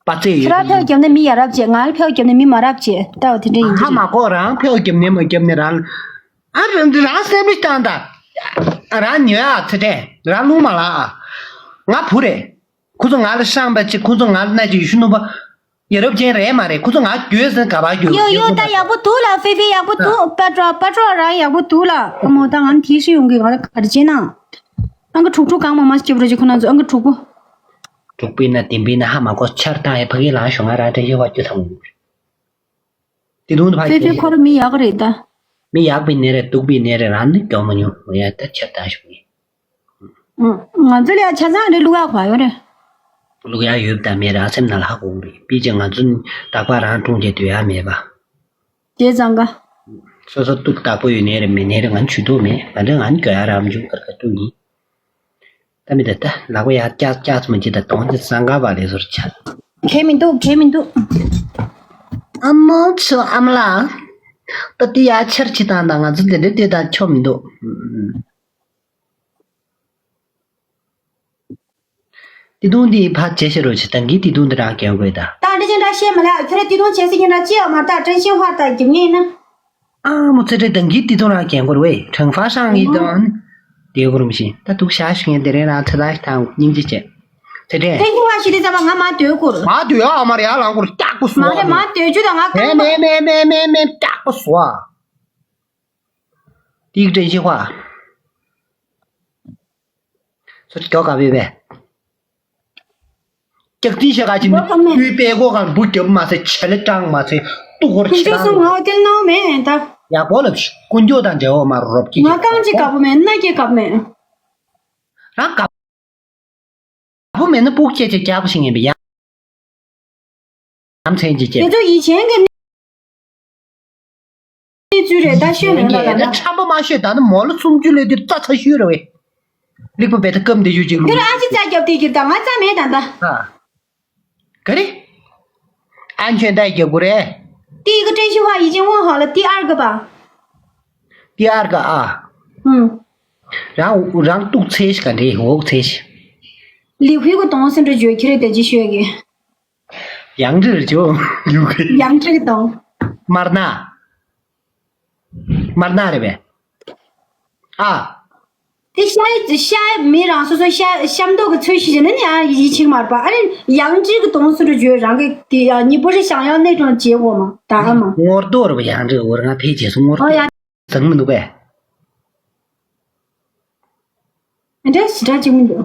པ་ཙེ་ཡོད། ཁྱེད་རང་ཕེའུ་རྒྱབ་ན་མི་ཡ་རབས་བྱེད། ང་ལ་ཕེའུ་རྒྱབ་ན་མི་མ་རབས་བྱེད། ལྟ་བ་དེ་འདྲ་ཡིན་གྱི་ཧ་མ་གོ་རང་ཕེའུ་རྒྱབ་ནས་མ་རྒྱབ་ནས་རང་ཨ་རང་རང་སེམས་རིག་བཏང་ད། རང་ཉོས་ཨ་ཚེ་ཏྲེ་རང་ལུང་མ་ལ་ཨ། ང་བུ་རེད། ཁོ་ཚོ་ང་ལ་ཤངས་པ་ཅིག་ཁོ་ཚོ་ང་ལ་སྣ་ཅིག་ཡུ་ཤུ་ནུ་པ། ཡ་རབས་ཅན་རེད་མ་རེད། ཁོ་ཚོ་ང་འགྱོད་ཟིན་ག་པར་འགྱོད། ཡོ་ཡོ། ད་ཡག་པོ་འདུག་ལ། ཧྥེ་ཧྥེ་ཡག་པོ་འདུག་པ་ཏྲོ་པ་ཏྲོ་རང་ཡག་པོ་འདུག་ལ། ཨ་མོ་ད་ང་ནི་ཐིག་ཤི་ཡོང་གི། ང་ལ་ག་རེ་བྱེད་ན། ཨང་ཀི་དྲུག་དྲུག་གང་མང་མང་སྐྱེ་བོ་ར་ཅིག་ཁོ་ན་ཚོ་ཨང་ཀི་དྲུག་པོ། དྲུག་པའི་ན་བདུན་པའི་ན་ཧ་མ་གོ་ཆར་བཏང་ཡ་ཕ་གི་ལང་ཤོག་ང་རང་དྲན་ཤེས་ཧ་ཅུ་ཐང་། དེ་དུང་དུ་ཕ་ཧྥེ་ཧྥེ་ཁོ་ར་མི་ཡག་གི་རེད་ད། མི་ཡག་པའི་ནས་རེད། སྡུག་པའི་ནས་རེད། རང་ནི་སྐྱོ་མ་མྱོང་ཡ། ད་ཆར་བཏང་ཤོག་ངས། ང་ཚོ་ལ་ཡ་ཆ་ཚང་རེ་ལུག་ཡག་བ་ཡོད་རེད། ལུག་ཡག་ཡོད་དང་མེད་རང་སེམས་ནང་ལ་ཧ་གོ་གི་རེད། པི་ཅི་ང་ཚོ་ནི་རྟག་པར་རང་འཁྲུངས་རྗེས་སྡོད་ཡག་མེད་པ། བྱས་ཙང་ག་སོ་སོ་སྡུག་བདག་པོ་ཡོད་ནའི་རེད་མེད་ནའི་རེད། ང་ཇུས་གཏོགས་མེད། ང་འདྲ་ང་ནི་ག་ཡ་རམ་ཇུ་ཀར་ཀ་ཏུ་ཡིན། ད་མི་ད་ད་ལག་པ་ཡར་བཀྱག་བཀྱག་ཙམ་གྱིས་ད་གདོང་དེ་སང་ག་བ་ལས་ཟོར་ཆ། གལ་མི་འདུག་གལ་མི་འདུག་ཨ་མོ་ཚོ་ཨ་མ་ལགས། ད་དེ་ཡར་ཆར་ཆི་དང་ད་ང་ཚོ་དེ་འདྲ་དེ་ད་ཆོ་མི་འདུག་ཏི་ཏུང་འདི་ཕར་བྱེད་ཤེས་རོགས་བྱེད། ད་གིན་ཏི་ཏུང་འདི་རང་གྱོན་དགོས་ད། ད་འདི་ཅན་འདྲ་བཤད་མ་ལ་ཁྱོད་ར་ཏི་ཏུང་བྱེད་སྲིད་ཀྱི་འདྲ་ཅི་ཡང་མ་ལྟ་ཀྲན་ཤིན་ཧྭ་ལྟ་རྒྱུ་ངེས་ན། ཨ་མོ་ཚེ་འདྲེ་ད་གིན་ཏི་ཏུང་རང་གྱོན་དགོས་རེད། ཁྲང་ཧྥ་ཧྲང་ཡི་དང་། དེ་གོ་རུམ་ཤིང་ད་དུག་ཤ་ཤུ་ངན་དེ་རེད་རང་ཚེ་ད་ཐང་སྙིང་རྗེ་བྱེད། ཚེ་འདྲེ། ཀྲན་ཤིན་ཧྭ་ཤི་དེ་ཚ་བ་ང་མ་སྡོད་དགོས་རེད། མ་སྡོད་ཨ་མ་རེད། ཨ་ལང་གོར་སྐྱག་པོ་སོ། མ་རེད་མ་སྡོད་རྒྱུ་ད་ང་གང་མ། མེ་མེ་མེ་མེ་མེ་སྐྱག་པོ་སོ། ཏིག་ཀྲན་ཤིན་ཧྭ། སོ་སྐྱོ་ག་བེ་བེ། སྐྱག་རྫུན་བཤད་ག་ཅི་ནི། བུའི་པད་གོ་གང་བུ་རྒྱབ་མ་ཟེར་བྱ་ལེ་སྐྲང་མ་ཟེར་ཏུ་ཧོར་ཁྱེད་ཆེ་ཚོ་ང་བ་དེ་སྣང་མེད་ད། ཡག་པོ་ལབ་ཤི་ཀུན་སྐྱོ་དང་འབྲེལ་བ་མ་རོབ་ཀྱི་ང་རྐང་གཅིག་དགའ་པོ་མེད། སྣ་སྐྱེས་དགའ་པོ་མེད། རང་དགའ་པོ་མེད་ན་སྤུག་སྐྱེས་ཆེ་རྒྱག་པ་ཞིག་ཡིན་པ་ཡང་། ཡ་མཚན་གྱི་དེ་སྐྱེས། ཚོ་ཡིད་ཆེན་གྱི་གནས་ཚུལ་རེད་ད་ཤོད་མེད་པ་ལ་ན། ཁྲམ་པ་མ་ཤོད་ད་ནི་མོ་ལོ་སུམ་ཅུ་ལོས་དུས་རྩ་ཚ་ཤོད་རེད་བས། ལིག་པ་བེ་ད་སྐམ་དེ་ཡོད་ཅིག་ལུག་འདིར་ཨ་ཅི་རྩ་རྒྱབ་དེ་གྱིར་ད་ང་རྩ་མེད་ད་ད། ཨ། ག་རེ། ཨན་ཆོན་ད་རྒྱབ་གུ་རེད། ཏི་གི་ཀྲན་ཤིན་ཧྭ་ཡི་ཅིང་ཝང་ཧ་ལ་ཏི་ཨར་ག་པ། ཏི་ཨར་ག་ཨ། ཧུམ། རང་རང་ཏུག་ཚེ་ཤི་ག་འདྲེ་འོག་ཚེ་ཤི། ལི་ཧུའི་གོ་དོང་སེ་འགྲོ་བརྗོད་ཁྱི་རེ་དེ་ཅི་ཤོད་གི། ཡང་ཁྲིར་ཇོ་ཡུ་གི། ཡང་ཁྲིར་དང་། མར་ན། མར་ན་རེད་པས། ཨ། དེ་ཤ་ཤ་མི་རང་སོ་སོ་ཤ་ཤམ་མདོག་གི་ཚོས་ཤི་ཞེ་ན་ནི་ཨ་ཡི་ཆིག་མར་པ་ཨ་རེ་ཡང་ཁྲིར་གི་དོང་སུ་རུ་བརྗོད་རང་གི་དེ་ཡ་ཉི་པོ་རི་ཤང་ཡང་གནས་གྲོང་བྱེད་འོ་མ་ད་ཨ་མ། ངོར་རྡོ་རུ་ཡང་ཁྲིར་འོ་ར་ང་ཕེ་རྗེས་སུ་ངོར་རྡོ་ཡ། ཟང་མི་འདུག་པས། འདྲ་ཞིག་འདྲ་ཅིག་མི་འདུག་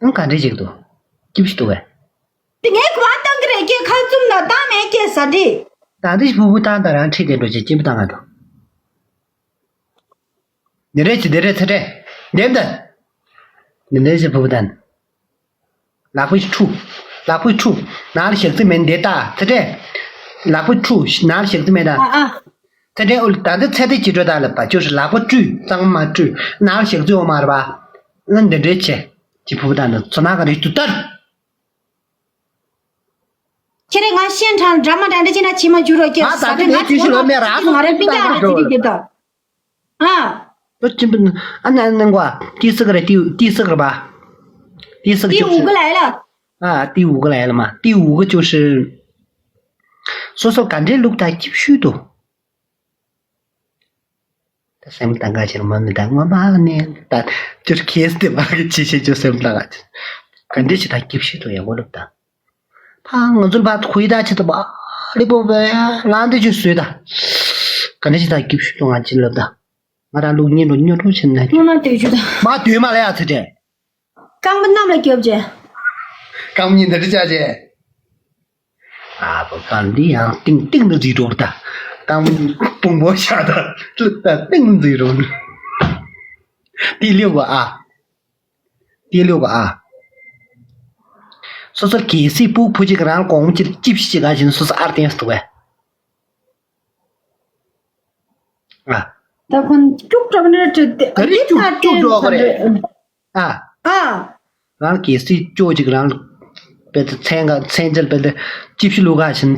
ཨང་ག་འདྲ་ཅིག་འདུག་སྐྱིབས་ཤིག་འདུག་པས། དེ་ངས་གོ་བ་བཏང་གི་རེད་ཀྱེ་ཁ་བཙུམ་ན་བཏང་མེད་ཀྱེ་ཟ་འདྲི། ད་འདི་ཕུ་བུ་བཏང་ད་རང་ཁྲིད་དེ་འགྲོ་ཅིག་སྐྱིན་པ་བཏང་ང་འདུག་འདི་འདྲ་ཅིག་འདི་འདྲ་ཚེ་འདྲ་འདེམ་ད། འདི་འདྲ་ཅིག་ཕུ་བུ་བཏང་། ལག་པའི་ཁྲུ། ལག་པའི་ཁྲུ། ནང་ལ་ཞག་རྩི་མེད་འདི་ལྟ་ཚེ་འདྲ། ལག་པའི་ཁྲུ་ནང་ལ་ཞག་རྩི་མེད་ད། ཨ་ཨ། ཚེ་འདྲའི་ཨོ་ལི་ད་འདི་ཚེ་འདི་ཅི་སྤྲོད་ད་ལབ་པ་ཅོ་ཧྲི་ལག་པ་བཀྲུས་གཙང་མ་བཀྲུས་ནང་ཞག་རྩི་འོ་མ་རེད་པ། ཨ་འདི་འདྲའི་ཆེ། ཅི་ཕུ་བུ་ད་ནི་ཚོ་ནག་ག་རེ་ཏུ་ལྟར། ཁྱེད་རེ་ང་ཤེས་དྲང་འདྲ་མ་འདྲ་འདྲ་ཅི་ན་ཅི་མ་འགྱུར་རོ་ཀྱེ་ང་ད་ས་འདི་ནས་ཅི་ཞུ་ལོ་མེ་ར་ང་རེ་པི་ཀ་ར་ཅི་ཏི་ཏི་ད། ཨ། ཨོ་ཅི་ཨ་ན་ནང་ག་ཏི་སི་ག་རེ་ཏི་ཏི་སི་ག་རེ་པ། ཏི་སི་ག་ཅོ་ཧྲི། ཏི་འུ་ག་ལ་ཡ་ལ། ཨ་ཏི་འུ་ག་ལ་ཡ་ལ་མ་ཏི་འུ་ག་ཅོ་ཧྲི། སོ་སོ་ག་འདྲའི་ལུགས་ད་སྐྱིབས་ཤུལ་དུ། ད་སེམས་ལྟ་འགའ་ཕྱིར་མ་མི་ད་ངོ་མ་ནས་ད་ཅོར་ཁེས་ཏེ་མ་གི་ཅི་ཤེས་ཅོ་སེམས་ལྟ་འགའ་ཕྱིར་ག་འདྲི་ཞིག་ད་སྐྱིབས་ཤིག་ཏུ་ཡག་པོ་ལབ་ད། ཕ་ང་ཚོར་བ་ཁུ་ཡི་ད་ཆེ་ད་བ་རི་པོ་བེ་ལང་དེ་ཅོ་སུས་ད། ག་འདྲི་ཞིག་ད་སྐྱིབས་ཤིག་ཏུ་ང་ཅི་ལབ་ད། ང་རང་ལུགས་ཉིན་རུ་ཉོ་འགྲོ་ཕྱིན་ན་ཅོ། ངོ་མ་དུས་ཅུ་ད། མ་དུས་མ་ལ་ཡ་ཚེ་དྲན། རྐང་པ་གནམ་ལ་རྒྱོབ་བྱས། རྐང་པ་གཉིས་འདི་འདྲ་བྱས་བྱས། ཨ་བོ་རྐང་འདི་ཡང་ཏིང་ཏིང་དུ་འཛིགས་འགྲོ་ད། རྐང་པ་གཉིས་དཔུང་པོ་བཞག་ད་ལུག་ད་ཏིང་འཛིགས་འགྲོ། དེ་ལེའུ་བ་ཨ། དེ་ལེའུ་བ་ཨ། སོ་སོ་གལ་སྲིད་སྤུག་ཕུ་གཅིག་རང་གོང་གཅིག་ཅིབ་ཤི་གཅིག་ག་བཞིན་སོ་སོ་ཨར་ཏེན་སུ་བས། ཨ། ད་ཁོང་སྐྱུག་བྲོ་ནི་ད་རེ་སྐྱུག་སྐྱུག་བྲོ་ག་རེད། ཨ། ཨ། རང་གལ་སྲིད་ཅོ་ཅིག་རང་། པེ་ཏི་མཚན་ག་མཚན་ཅལ་པེ་ཏི་ཅིབ་ཤི་ལུ་ག་བཞིན་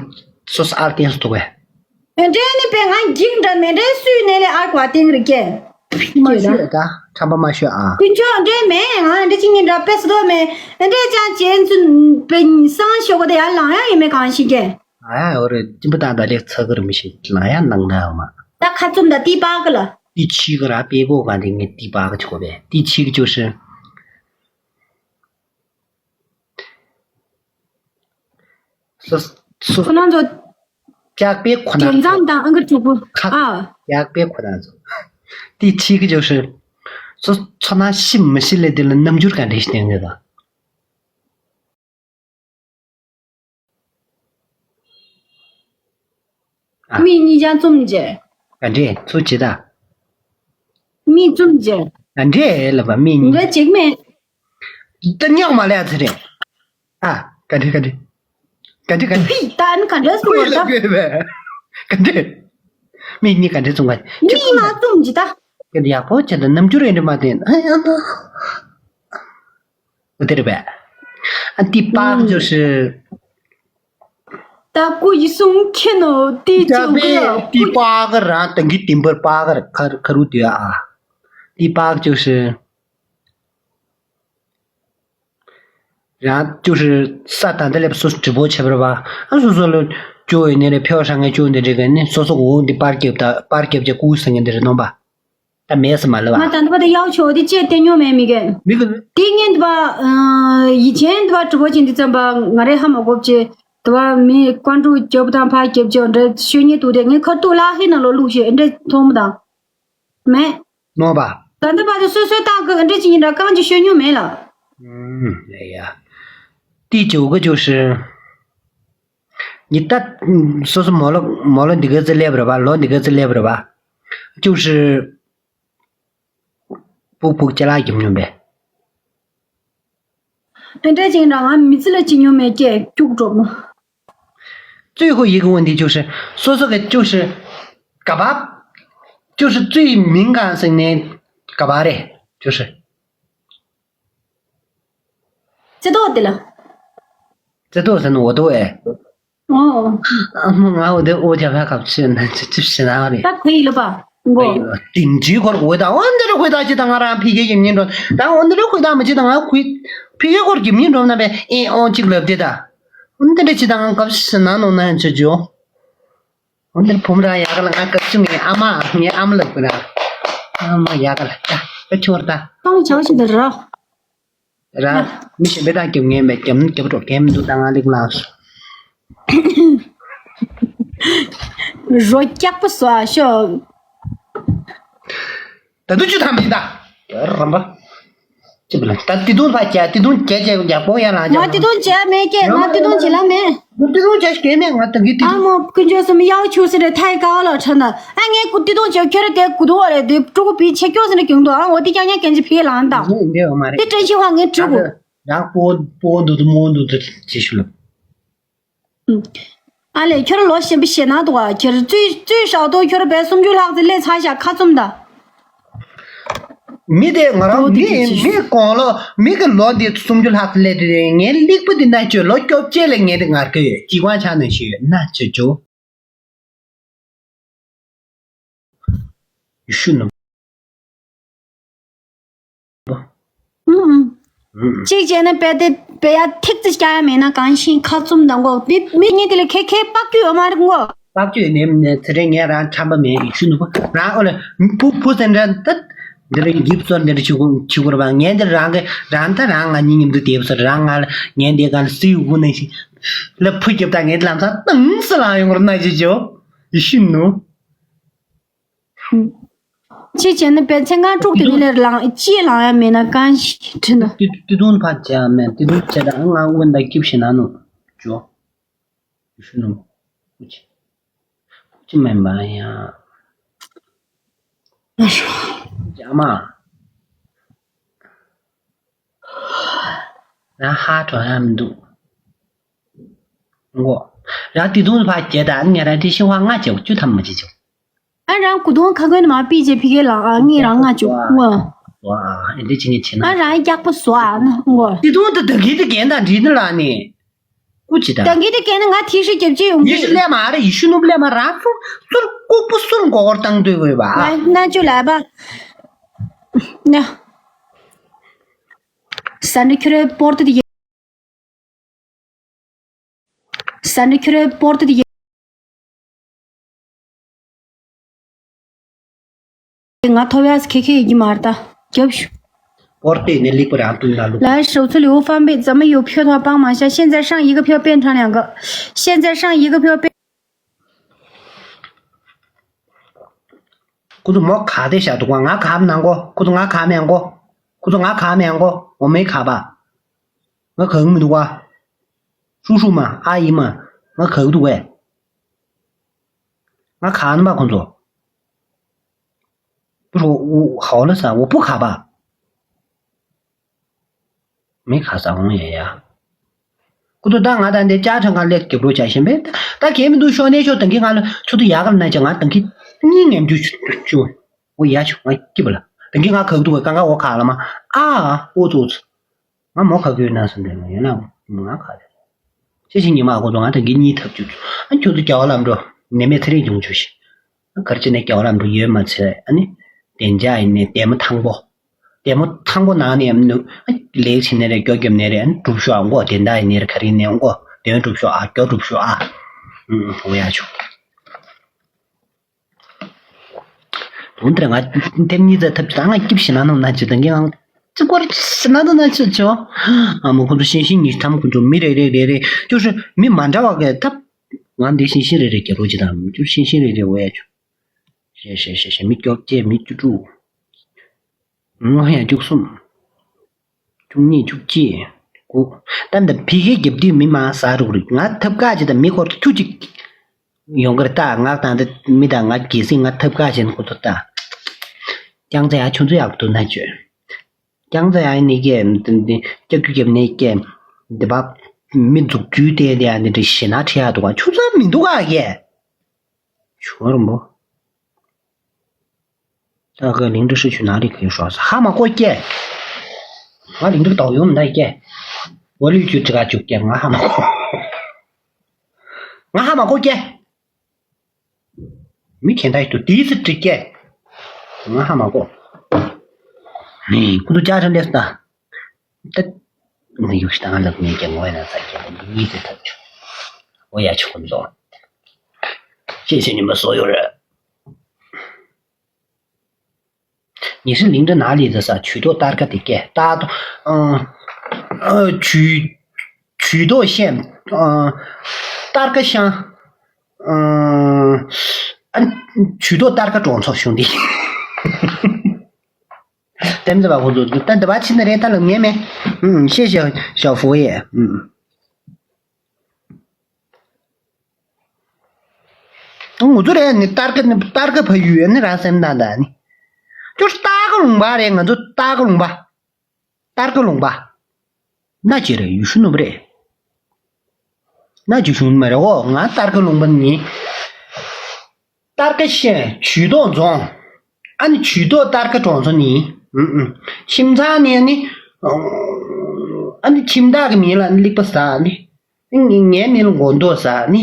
སོ་སོ་ཨར་ཏེན་སུ་ཐུག་བས། འདྲེ་ནི་པེ་ང་འགྱིག་འདྲ་མེ་འདྲེ་སུས་ནས་ལས་ཨར་ཀ་བ་ཏིང་རི་ཀེ། མ་ཤོད་ད་ཁྲམ་པ་མ་ཤོད་ཨ། ཀུན་ཆོག་འདྲེ་མེ་ང་འདྲེ་ཅི་ཉིན་འདྲ་པེ་སི་དོ་མེ་འདྲེ་ཅང་ཅན་ཚུན་པེ་སང་ཤོག་གོ་དེ་ཡར་ལང་ཡ་ཡིན་མེ་གང་ཤི་ཀེ། ཨ་ཡ་འོ་རེ་ཅིམ་པ་དང་ད་ལེགས་ཚ་གི་རུ་མི་ཤི་ལང་ཡ་ནང་ད་ཡོ་མ། ད་ཁ་བཙུམ་ད་ཏི་པ་གི་ལ། ཏི་ཆི་གི་ར་པེ་གོ་ག་འདི་ངས་ཏི་པ་གི་ཆོག་པེ་ཏི་ཆི་གི་ཅོ་ཧྲི། སོ་སོ་ཁོ་རང་ཚོ་ལྕགས་པའི་ཁོ་ན་དེང་སང་དང་ཨང་ཀི་དྲུག་པོ། ཁ་ཨ། ལྕགས་པའི་ཁོ་ན་ཚོ། དེ་ཕྱི་གི་ཅོག་ཤི། སོ་ཚོ་ན་ཤི་མི་ཤི་ལས་དེ་ལ་རྣམ་འགྱུར་ག་འདྲ་ཞིག་བསྟན་གི་དང་། ཨ། མིག་གཉིས་ཀྱང་བཙུམ་བྱས། ག་འདྲས་ཚུལ་ཇི་ལྟ། མིག་བཙུམ་བྱས། ག་འདྲས་ལབ་པ་མིག་གཉིས། འདྲ་ཅིག་མེད། ད་ཉག་མ་ལས་ཚེ་རེད། ཨ། ག་འདྲས་ག་འདྲས། ག་འདྲས་ག་འདྲས། ཕི་ད་ནི་ག་འདྲས་གསུང་བ་ད། ག་འདྲས། མིག་གཉིས་ག་འདྲས་བཙུམ་ག། མིག་མ་བཙུམ་ཇི་ལྟ། ག་འདྲས་ཡག་པོ་བྱས་ད་རྣམ་འགྱུར་ཡིན་འདྲ་མ་བསྟན། ཨ་ཡ་ད། འོ་དེ་རེད་པས། ཨ་ཏི་པག་ཅོ་ཤི། ད་སྐུ་ཡི་གསུང་ཁྱེད་ནོ་ཏི་ཅོ་གི་ཏི་པག་གི་རང་ཏང་གི་ཏིམ་པར་པག་གི་ཁ་ཁ་རུ་དུ་ཨ། ཏི་པག་ཅོ་ཤི། རང་ཅོ་ཤི་ས་ད་འདི་ལེབ་སོ་སོ་གྲི་པོ་ཆེ་བར་བ་ཨ་སོ་སོ་ལོ་ཅོ་ཡི་ནེ་རེ་ཕེའོ་ཧྲང་ངེ་ཅོ་འདི་རེ་ག་ནི་སོ་སོ་གོ་འདི་པར་ཀེབ་ད་པར་ཀེབ་ཅེ་ཀུ་སང་ངེ་འདི་རེ་ནོམ་པ། ད་མེད་ས་མ་ལ་བ། ང་ད་ལྟ་བར་དུ་ཡག་ཆོག་དེ་ཅེས་བསྟན་མྱོང་མེད་མི་གན། མི་གི། དེ་ངན་དུ་བ། ཡིད་ཆེན་དུ་བ་གྲུ་བོ་ཅན་དུ་བཙམ་པ་ང་རེ་ཧ་མ་གོ་བྱེད། དུ་བ་མི་ཀོན་ཀྲུ་རྒྱབ་དང་ཕ་རྒྱབ་ཅོ་འདྲ་ཤོད་ཉེ་དུ་དེ་ངས་ཁ་ཏུ་ལ་ཧི་ན་ལོ་ལུག་ཤེ་འདྲ་མཐོང་མི་དང་། མེད། ནོ་བ། ད་ལྟ་བར་དུ་སོ་སོའི་ཏང་གི་འདྲ་ཅི་ཡིན་འདྲ་རྐང་ཅི་ཤོད་མྱོང་མེད་ལ། ཨུམ་ལེ་ཡ། དེ་ཅོ་གི་ཅོ་ཤི། ཉི་ད། སོ་སོ་མོ་ལོ་མོ་ལོ་འདི་ག་ཙི་ལེབ་རེ་བ་ལོ་འདི་ག་ཙི་ལེབ་རེ་བ། ཅོ་ཤི། ཕུག་ཕུག་ཅ་ལག་རྒྱབ་མྱོང་པས། དེ་འདྲ་ཅིག་རང་ང་མི་ཚེ་ལ་ཅི་མྱོང་མེད་ཀྱེ་སྐྱུག་འགྲོ་མོ། ཙུའི་ཧུ་ཡི་གུ་འོན་ཏེ་ཅུ་ཧྲི། སོ་སོ་གི་ཅུ་ཧྲི། ག་བ། ཅུ་ཧྲི་ཙུའི་མིང་གང་ཟེར་ནས་ག་བ་རེད་ཅུ་ཧྲི། རྩེ་ཏོག་དེ་ལ། རྩེ་ཏོག་ཟེར་ན་འོ་ཏོ་ཨེ། ཨོ། ཨ་མ་ང་འོ་དེ་ཨོ་རྒྱབ་ལ་གབ་ཆེ་ན་ཅི་ཅི་ཞེ་ན་རེད། ད་ཁོ་ཡི་ལ་པ། མགོ། དིང་ཅི་ཁོར་འོ་ད་འོ་འདི་རུ་ཁོས་ད་ཅི་ད་ང་རང་ཕི་གེ་ཡིན་ཉིན་འགྲོ། ད་འོ་འདི་རུ་ཁོས་ད་མ་ཅི་ད་ང་ཁོས་ཕི་གེ་ཁོར་གྱིམ་ཉིན་འགྲོ་ན་པས་ཨེ་ཨོ་ཅིག་ལབ་དེ་ད། འོ་འདི་རུ་ཅི་ད་ང་གབ་ཞེ་ན་ནོ་ན་ཡང་ཅི་ཇོ། འོ་འདི་རུ་བུམ་ར་ཡག་ལ་ང་གབ་ཅི་ངའི་ཨ་མ་ངའི་ཨ་མ་ལབ་གི་ར། ཨ་མ་ཡག་ལ་ད་ད་ཁྱོར་ད། ཏང་ཆང་ཞིག་འདི་ར། ར། མི་གཞན་པས་ད་རྒྱབ་ངན་མེད་རྒྱབ་ན་རྒྱབ་འགྲོ་གན་མི་འདུག་ད་ང་ལིག་ལགས། རོ་སྐྱག་པ་བཟོ་ཨ་ཤོ། ད་དུ་ཅུ་ཐམ་ཡིན་ད། རམ་པ། ཅི་བ་ལ་ད་ཏི་དུང་ཕ་ཅ་ཏི་དུང་ཅ་ཅ་ཡག་པོ་ཡ་ལ་ང་ཏི་དུང་ཅ་མེད་ཀྱེ་ང་ཏི་དུང་ཅི་ལ་མེད། ཏི་དུང་ཅ་ཞིག་མེད་ང་ཏི་དུང་ཅི། ཨ་མོ་ཀུན་ཅོ་སུམ་ཡའོ་ཆུ་སི་རེ་ཐའི་ཀའོ་ལ་ཁྲ་ན་ཨ་ངས་ཀུ་ཏི་དུང་ཅ་ཁྱོད་རེ་དེ་ཀུ་དུང་བ་རེ་དེ་ཀྲུ་ཀུ་པི་ཆེ་ཀྱོ་སི་རེ་གྱོང་དུ་ཨ་འོ་དེ་ཀྱང་ཉ་ཀན་ཅི་ཕི་ལང་ད། འདི་འདི་བ་མ་རེད། དེ་ཀྲན་ཤི་ཧ་ངས་ཀྲུ་ཀུ། རང་པོ་པོ་འདུ་དུ་མོ་འདུ་དུ་ཅི་ཤུ་ལ། ཨ་ལས་ཁྱོད་ལོ་གཞོན་པ་ཞེ་ན་འདུག་ཨ། ཁྱོད་རྩོད་རྩོད་ཞག་ཏོ་ཁྱོད་བས་སུམ་ཅུ་ལྷག་ཙམ་སླེབས་ཚར་ཤག་ཁ་བཙུམ་ད། མི་དེ་ང་རང་མི་མི་གོང་ལོ་མི་གི་ལོ་འདི་སུམ་ཅུ་ལྷག་ཙམ་སླེབས་དེ་ངའི་ལིག་པ་འདི་ན་ཁྱོད་ལོ་བཅོ་བརྒྱད་ལས་ངའི་དེ་ངར་གི་ཡོད་ཅི་ཀ་བ་ཆགས་ནས་ཤི་ཡོད་ན་ཁྱོད་ཅོ། ཡེ་ཤུ་ནམ། ཨུ་ཨུ། ཨུ་ཨུ། གཅིག་བྱས་ན་དཔེ་དེ་དཔེ་ཡ་ཐིག་ཙི་སྐྱ་ཡ་མེད་ན་གང་ཤིང་ཁ་བཙུམ་དང་གོ་དེ་མི་གཉིས་དེ་ལ་ཁེ་ཁེ་དཔག་རྒྱུ་ཡོད་མ་རེད་གོ། དཔག་རྒྱུ་ཡོད་ནས་ནས་ཚེ་རིང་ངས་རང་ཆམ་པ་མེད་ཡེ་ཤུ་ནུ་པ་རང་ཨོ་ལ་བུ་བུ་ཟེར་འདྲ་ད་འདི་རེ་འགྱིབ་ཚོར་འདི་རེ་ཆུ་ཆུ་གུར་བ་ངས་འདི་རང་གི་རང་ད་རང་ང་གཉིས་མཉམ་དུ་བསྡེབས་ཚར་རང་ང་ལ་ངས་འདི་ག་ལ་སི་ཡུ་གུ་ནས་ཤི་ལ་བུ་རྒྱབ་ད་ངས་ལམ་སང་ཏང་སི་ལང་ཡོང་ར་ན་ཅི་ཅོ་ཡེ་ཤུ་ནུ། ཅི་བྱས་ན་པའི་ཚེ་ང་དཀྲུག་དེ་མི་ལེར་ལངས་ཅི་ལངས་ཡ་མེད་ན་གང་ཞིག་དྲི་ན། ཏི་ཏི་ཏུང་ཕར་བྱས་ཡ་མེད་ཏི་ཏུང་བྱས་ད་ང་དབོན་ད་སྐྱིབས་ཤི་ན་ནོ་ཇོ། ཡུ་ཤུ་ནོ། ཀུ་ཅི། ཀུ་ཅི་མེན་པ་ཡ། ཨ་ཤོ། ཇ་མ། རང་ཧ་གྲོ་ཡ་མི་འདུག་ངོ་། རང་ཏི་ཏུང་ཕར་བྱས་ད་ངས་རང་ཏི་ཤི་བ་ང་བྱེད་བཅུ་ཐམ་མ་བྱེད་ཆོག་ཨ་རང་གུ་དོང་ཁ་ཁོན་མ་པི་ཅེ་ཕི་གེ་ལ་ཨ་ངི་རང་ང་ཅུ་ངོ་། ཨ་འདི་ཅི་ངས་བྱེད་ན། ཨ་རང་སྐྱག་པ་བཟོ་ཨ་ན་ངོ། ཏི་ཏུང་དུ་དག་གི་དུ་གན་དང་འདྲི་ནི་ལ་ནི། ཀུ་ཅི་ད། དག་གི་དུ་གན་ནི་ང་ཐི་ཤི་རྒྱབ་ཅི་ཡོང་གི། ཡེ་ཤུ་ལས་མ་རེད་ཡེ་ཤུ་ནུབ་ལས་མ་རང་སུ་སུར་ལྐུག་པོ་སུར་མགོ་སྐོར་བཏང་འདོད་དགོས་པ། ན་ཅུ་ལ་པ། ན། ས་འདྲི་ཁྱོད་རའི་པོར་ཏི་དི། ས་འདྲི་ཁྱོད་རའི་པོར་ཏི་དི། ང་ཐོབ་ཡ་ཁེ་ཁེ་ཡི་གི་མ་རེད་ད། རྒྱབ་ཤུ། སྐོར་བལྟས་ནས་ལེགས་པོ་རང་བཏུང་ན་ལུགས། 来，手机里有方便，咱们有票的话帮忙一下。现在上一个票变成两个，现在上一个票变。 ཁོ་ཚོ་མོ་ག་དེ་བཞག་འདུག་ག་ང་ག་མ་ནང་གོ། ཁོ་ཚོ་ང་ག་མ་ཡང་གོ། ཁོ་ཚོ་ང་ག་མ་ཡང་གོ། འོ་མའི་ག་པ། ང་ག་གི་མི་འདུག་ག་ཧྲུ་ཧྲུ་མ་ཨ་ཡི་མ། ང་ག་གི་འདུག་གས། ང་ག་ནི་མ་ཁོ་ཚོ། 不是我好了噻，我不卡吧。 མི་ཁ་ས་འོང་ཡ་ཡ། ཁོ་ཚོ་ད་ང་ད་འདི་ཅ་ཁྲ་ང་ལེགས་རྒྱབ་རོགས་བྱ་ཞིམ་པས། ད་གལ་མི་འདུག་ཤོག་ནས་ཤོག་ད་གིན་ང་ལ་ཁྱོད་ཚོ་ཡག་ག་ན་ཅ་ང་ད་གིན་གཉིས་ངན་རྒྱུ་ཆུ་ཆུ། འོ་ཡ་ཆུ་ང་སྐྱིད་པ་ལ། ད་གིན་ང་ག་གི་འདུག་ག་ང་འོ་ཁ་ལ་མ། ཨ་ཨ་འོ་ཙོ་ཙོ། ང་མོ་ག་གི་ན་སོང་དེ་ང་ཡོད་ན་ང་ག་དེ། ཤེས་ཤིང་ཉི་མ་ཁོ་ཚོ་ང་ད་གིན་གཉིས་ཐབས་ཆུ་ཆུ། ཨ་ཁྱོད་ཚོ་རྒྱ་བ་ལམ་འགྲོ། ནད་མེད་ཚེ་རིང་འབྱུང་ཆུ་ཤིག་ཨ་གར་ཅི་ནས་རྒྱ་བ་ལམ་འགྲོ་ཡོད་མ་ཚེ། ཨ་ནི་བདེ་འཇགས་ཡིན་ནས་བདེ་མོ་ཐང་པོ། བདེ་མོ་ཐང་པོ་ནང་ནས་ནུ། ལེགས་ཕྱིན་ནས་རེད། སྐྱོ་སྐྱོབ་ནས་རེད། ཨ་ནི་སྒྲུབ་ཤོག་ཨ་མགོ་དེ་འདྲ་ཡིན་ནས་རེད། ག་རེ་ནས་མགོ་དེ་སྒྲུབ་ཤོག་ཨ་སྐྱོ་སྒྲུབ་ཤོག་ཨ། ཨུ་ཨུ་ཡ་ཆུ། དོན་དེར་ང་ཐེབས་གཉིས་རྩ་ཐབས་ཀྱི་ང་སྐྱིབས་ཞེ་ན་ནང་ན་ཅི་དང་གི་ང་ཅི་སྐོར་ཞེ་ན་དང་ན་ཅི་ཆོ། ཨ་མོ་ཁོ་ཚོ་ཤིང་ཤིང་ཉིས་ཐམ་ཁོ་ཚོ་མི་རེ་རེ་རེ་རེ་ཅོ་ཧྲི་མི་མ་འདྲ་བ་གི་ཐབས། ང་འདི་ཤིང་ཤིང་རེ་རེ་རྒྱབ་རོགས་ཅི་དང་ཅོ་ཤིང་ཤིང་རེ་རེ་འོ་ཡ་ཆོ། ཞེ་ཞེ་ཞེ་ཞེ་མི་སྐྱོ་སྐྱེ་མི་བཅུ་དྲུག་ང་ཡང་བཅུ་གསུམ། བཅུ་གཉིས་བཅུ་གཅིག་དགུ། ད་འདི་ཕི་གེ་རྒྱབ་དུས་མི་མང་ཟ་རུག་རིག་ང་ཐབ་ཀ་ཅི་དང་མི་སྐོར་ཁྱུ་གཅིག་ཡོང་གི་རེད། ད་ང་དང་འདི་མི་དང་ང་གལ་སྲིད་ང་ཐབ་ཀ་ཅན་ཁོ་ཚོ་ད། ཀྱང་ཚ་ཡ་ཆུ་ཚོད་ཡག་པོ་འདུག་ན་བཅོས། ཀྱང་ཚ་ཡ་ནི་ཀྱེ་འདི་འདི་ཀྱག་ཀྱུ་རྒྱབ་ནས་ཀྱེ་འདི་པ་མི་འཛུགས་རྒྱུའི་ལྟས་དེ་ཡ་འདི་འདྲ་ཞེ་ན་ཁྲི་ཡག་འདུག་ག་ཆུ་ཚོད་མི་འདུག་ག་ཀྱེ། ཆུ་རུམ་པོ། ད་ག་ལིང་འདྲ་ཧྲི་ཆུ་ནང་རི་གི་ཧྲོ་ས་ཧ་མ་གོ་ཀྱེ། ང་ལིང་འདྲ་དོག་ཡོང་མི་འདའ་ཀྱེ། འོ་ལུས་ཆུ་ཁྲི་ག་བཅུག་ཀྱེ་ང་ཧ་མ་གོ། ང་ཧ་མ་གོ་ཀྱེ། མི་ཁྱེད་འདའ་ཡི་དུ་དིས་སི་ཀྲི་ཀྱེ། ང་ཧ་མ་གོ། ནི་ཁུ་ཚོ་ཅག་ཧྲི་ལེས་ད། ད། ང་ཡུག་ཤི་ད་ང་ལབ་ངེས་ཀྱེ་ངོ་ཡ་ན་ས་ཀྱེ་ད་གཉིས་སི་ཐབས་ཆུ། འོ་ཡ་ཆུ་ཁུ་ཚོ། ཤེས་ཤེས་ཉི་མ་སོ་ཡོད་རེད། ཉི་ཧྲི་ལིང་འདྲ་ན་ལི་ཟ་ས་ཇུས་གཏོགས་སྟར་ཀ་དེ་སྐད་ཏག་ཏོ། ཨ་ཨ་ཇུས་ཇུས་གཏོགས་ཤན། ཨ་སྟར་ཀ་ཤང་། ཨ་ཨ་ཇུས་གཏོགས་སྟར་ཀ་གྲོང་ཚོ་གཞུང་འདི། ལྟེམ་ཙེ་བ་ཧུ་ལུ་ད་འདི་བ་ཕྱི་ན་རེད་ད་ལབ་ངེས་མེད། ཨུམ་ཤེས་ཤེས་ཞའོ་ཧྥུ་ཡེ། ཨུམ། ང་ཚོ་རེད་ནི་སྟར་ཀ་ནི་སྟར་ཀ་ཕ་ཡུལ་ནི་རང་སེམས་དང་ད་ནི། ཅོ་སྟར་ཀ་ལུང་པ་རེད། ང་ཚོ་སྟར་ཀ་ལུང་པ། སྟར་ཀ་ལུང་པ། ན་ཅི་རེད་ཡུལ་ཤུ་ནུབ་རེད། ན་ཅི་ཤུ་ནུབ་རེད་འོ་ང་སྟར་ཀ་ལུང་པ་ནི། སྟར་ཀ་ཤན་ཇུས་གཏོགས་རྫོང་། ཨ་ནི་ཇུས་གཏོགས་སྟར་ཀ་གྲོང་ཚོ་ནི། ཨུམ་ཨུམ། ཁྱིམ་ཚང་ནི་ཨ་ནི། ཨ་ནི་ཁྱིམ་བདག་གི་མིང་ལ་ཨ་ནི་ལིག་པ་ཟ་ནི། ངའི་མིང་ལ་མགོ་འདོགས་ཟ་ནི།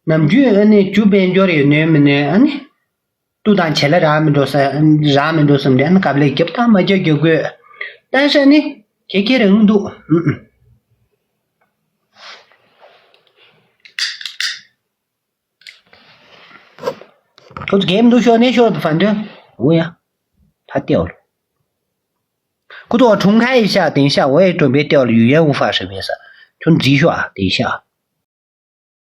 ནམ་རྒྱུན་ཨ་ནི་རྒྱུ་དཔལ་འབྱོར་ཡོད་ནོའི་མི་ནས་ཨ་ནི། ཏུ་དང་བྱེད་ལ་རག་མི་འགྲོ་ས་རག་མི་འགྲོ་བསམ་དེ་ཨ་ནི་ཀབ་ལེ་རྒྱབ་དང་མ་རྒྱབ་རྒྱབ་དགོས། ད་ཤ་ནི་ཁྱེད་ཁྱེད་རང་འདུག་ཁོ་ཚོ་གེམ་འདུག་ཤོག་ནས་ཤོག་ཏུ་ཕན་དོན་འོ་ཡ། ད་ལྟེ་བ་ལ། ཁོ་ཚོ་གྲུང་ཁ་ཡི་ཤ་དེང་ཤ་འོ་ཡ་གྲོང་པའི་ལྟེ་བ་ལ་ཡུལ་ཡན་འུ་ཧྥ་ཧྲི་བས་ས་ཁྱོད་འཛིན་ཤོག་ཨ་དེང་ཤ།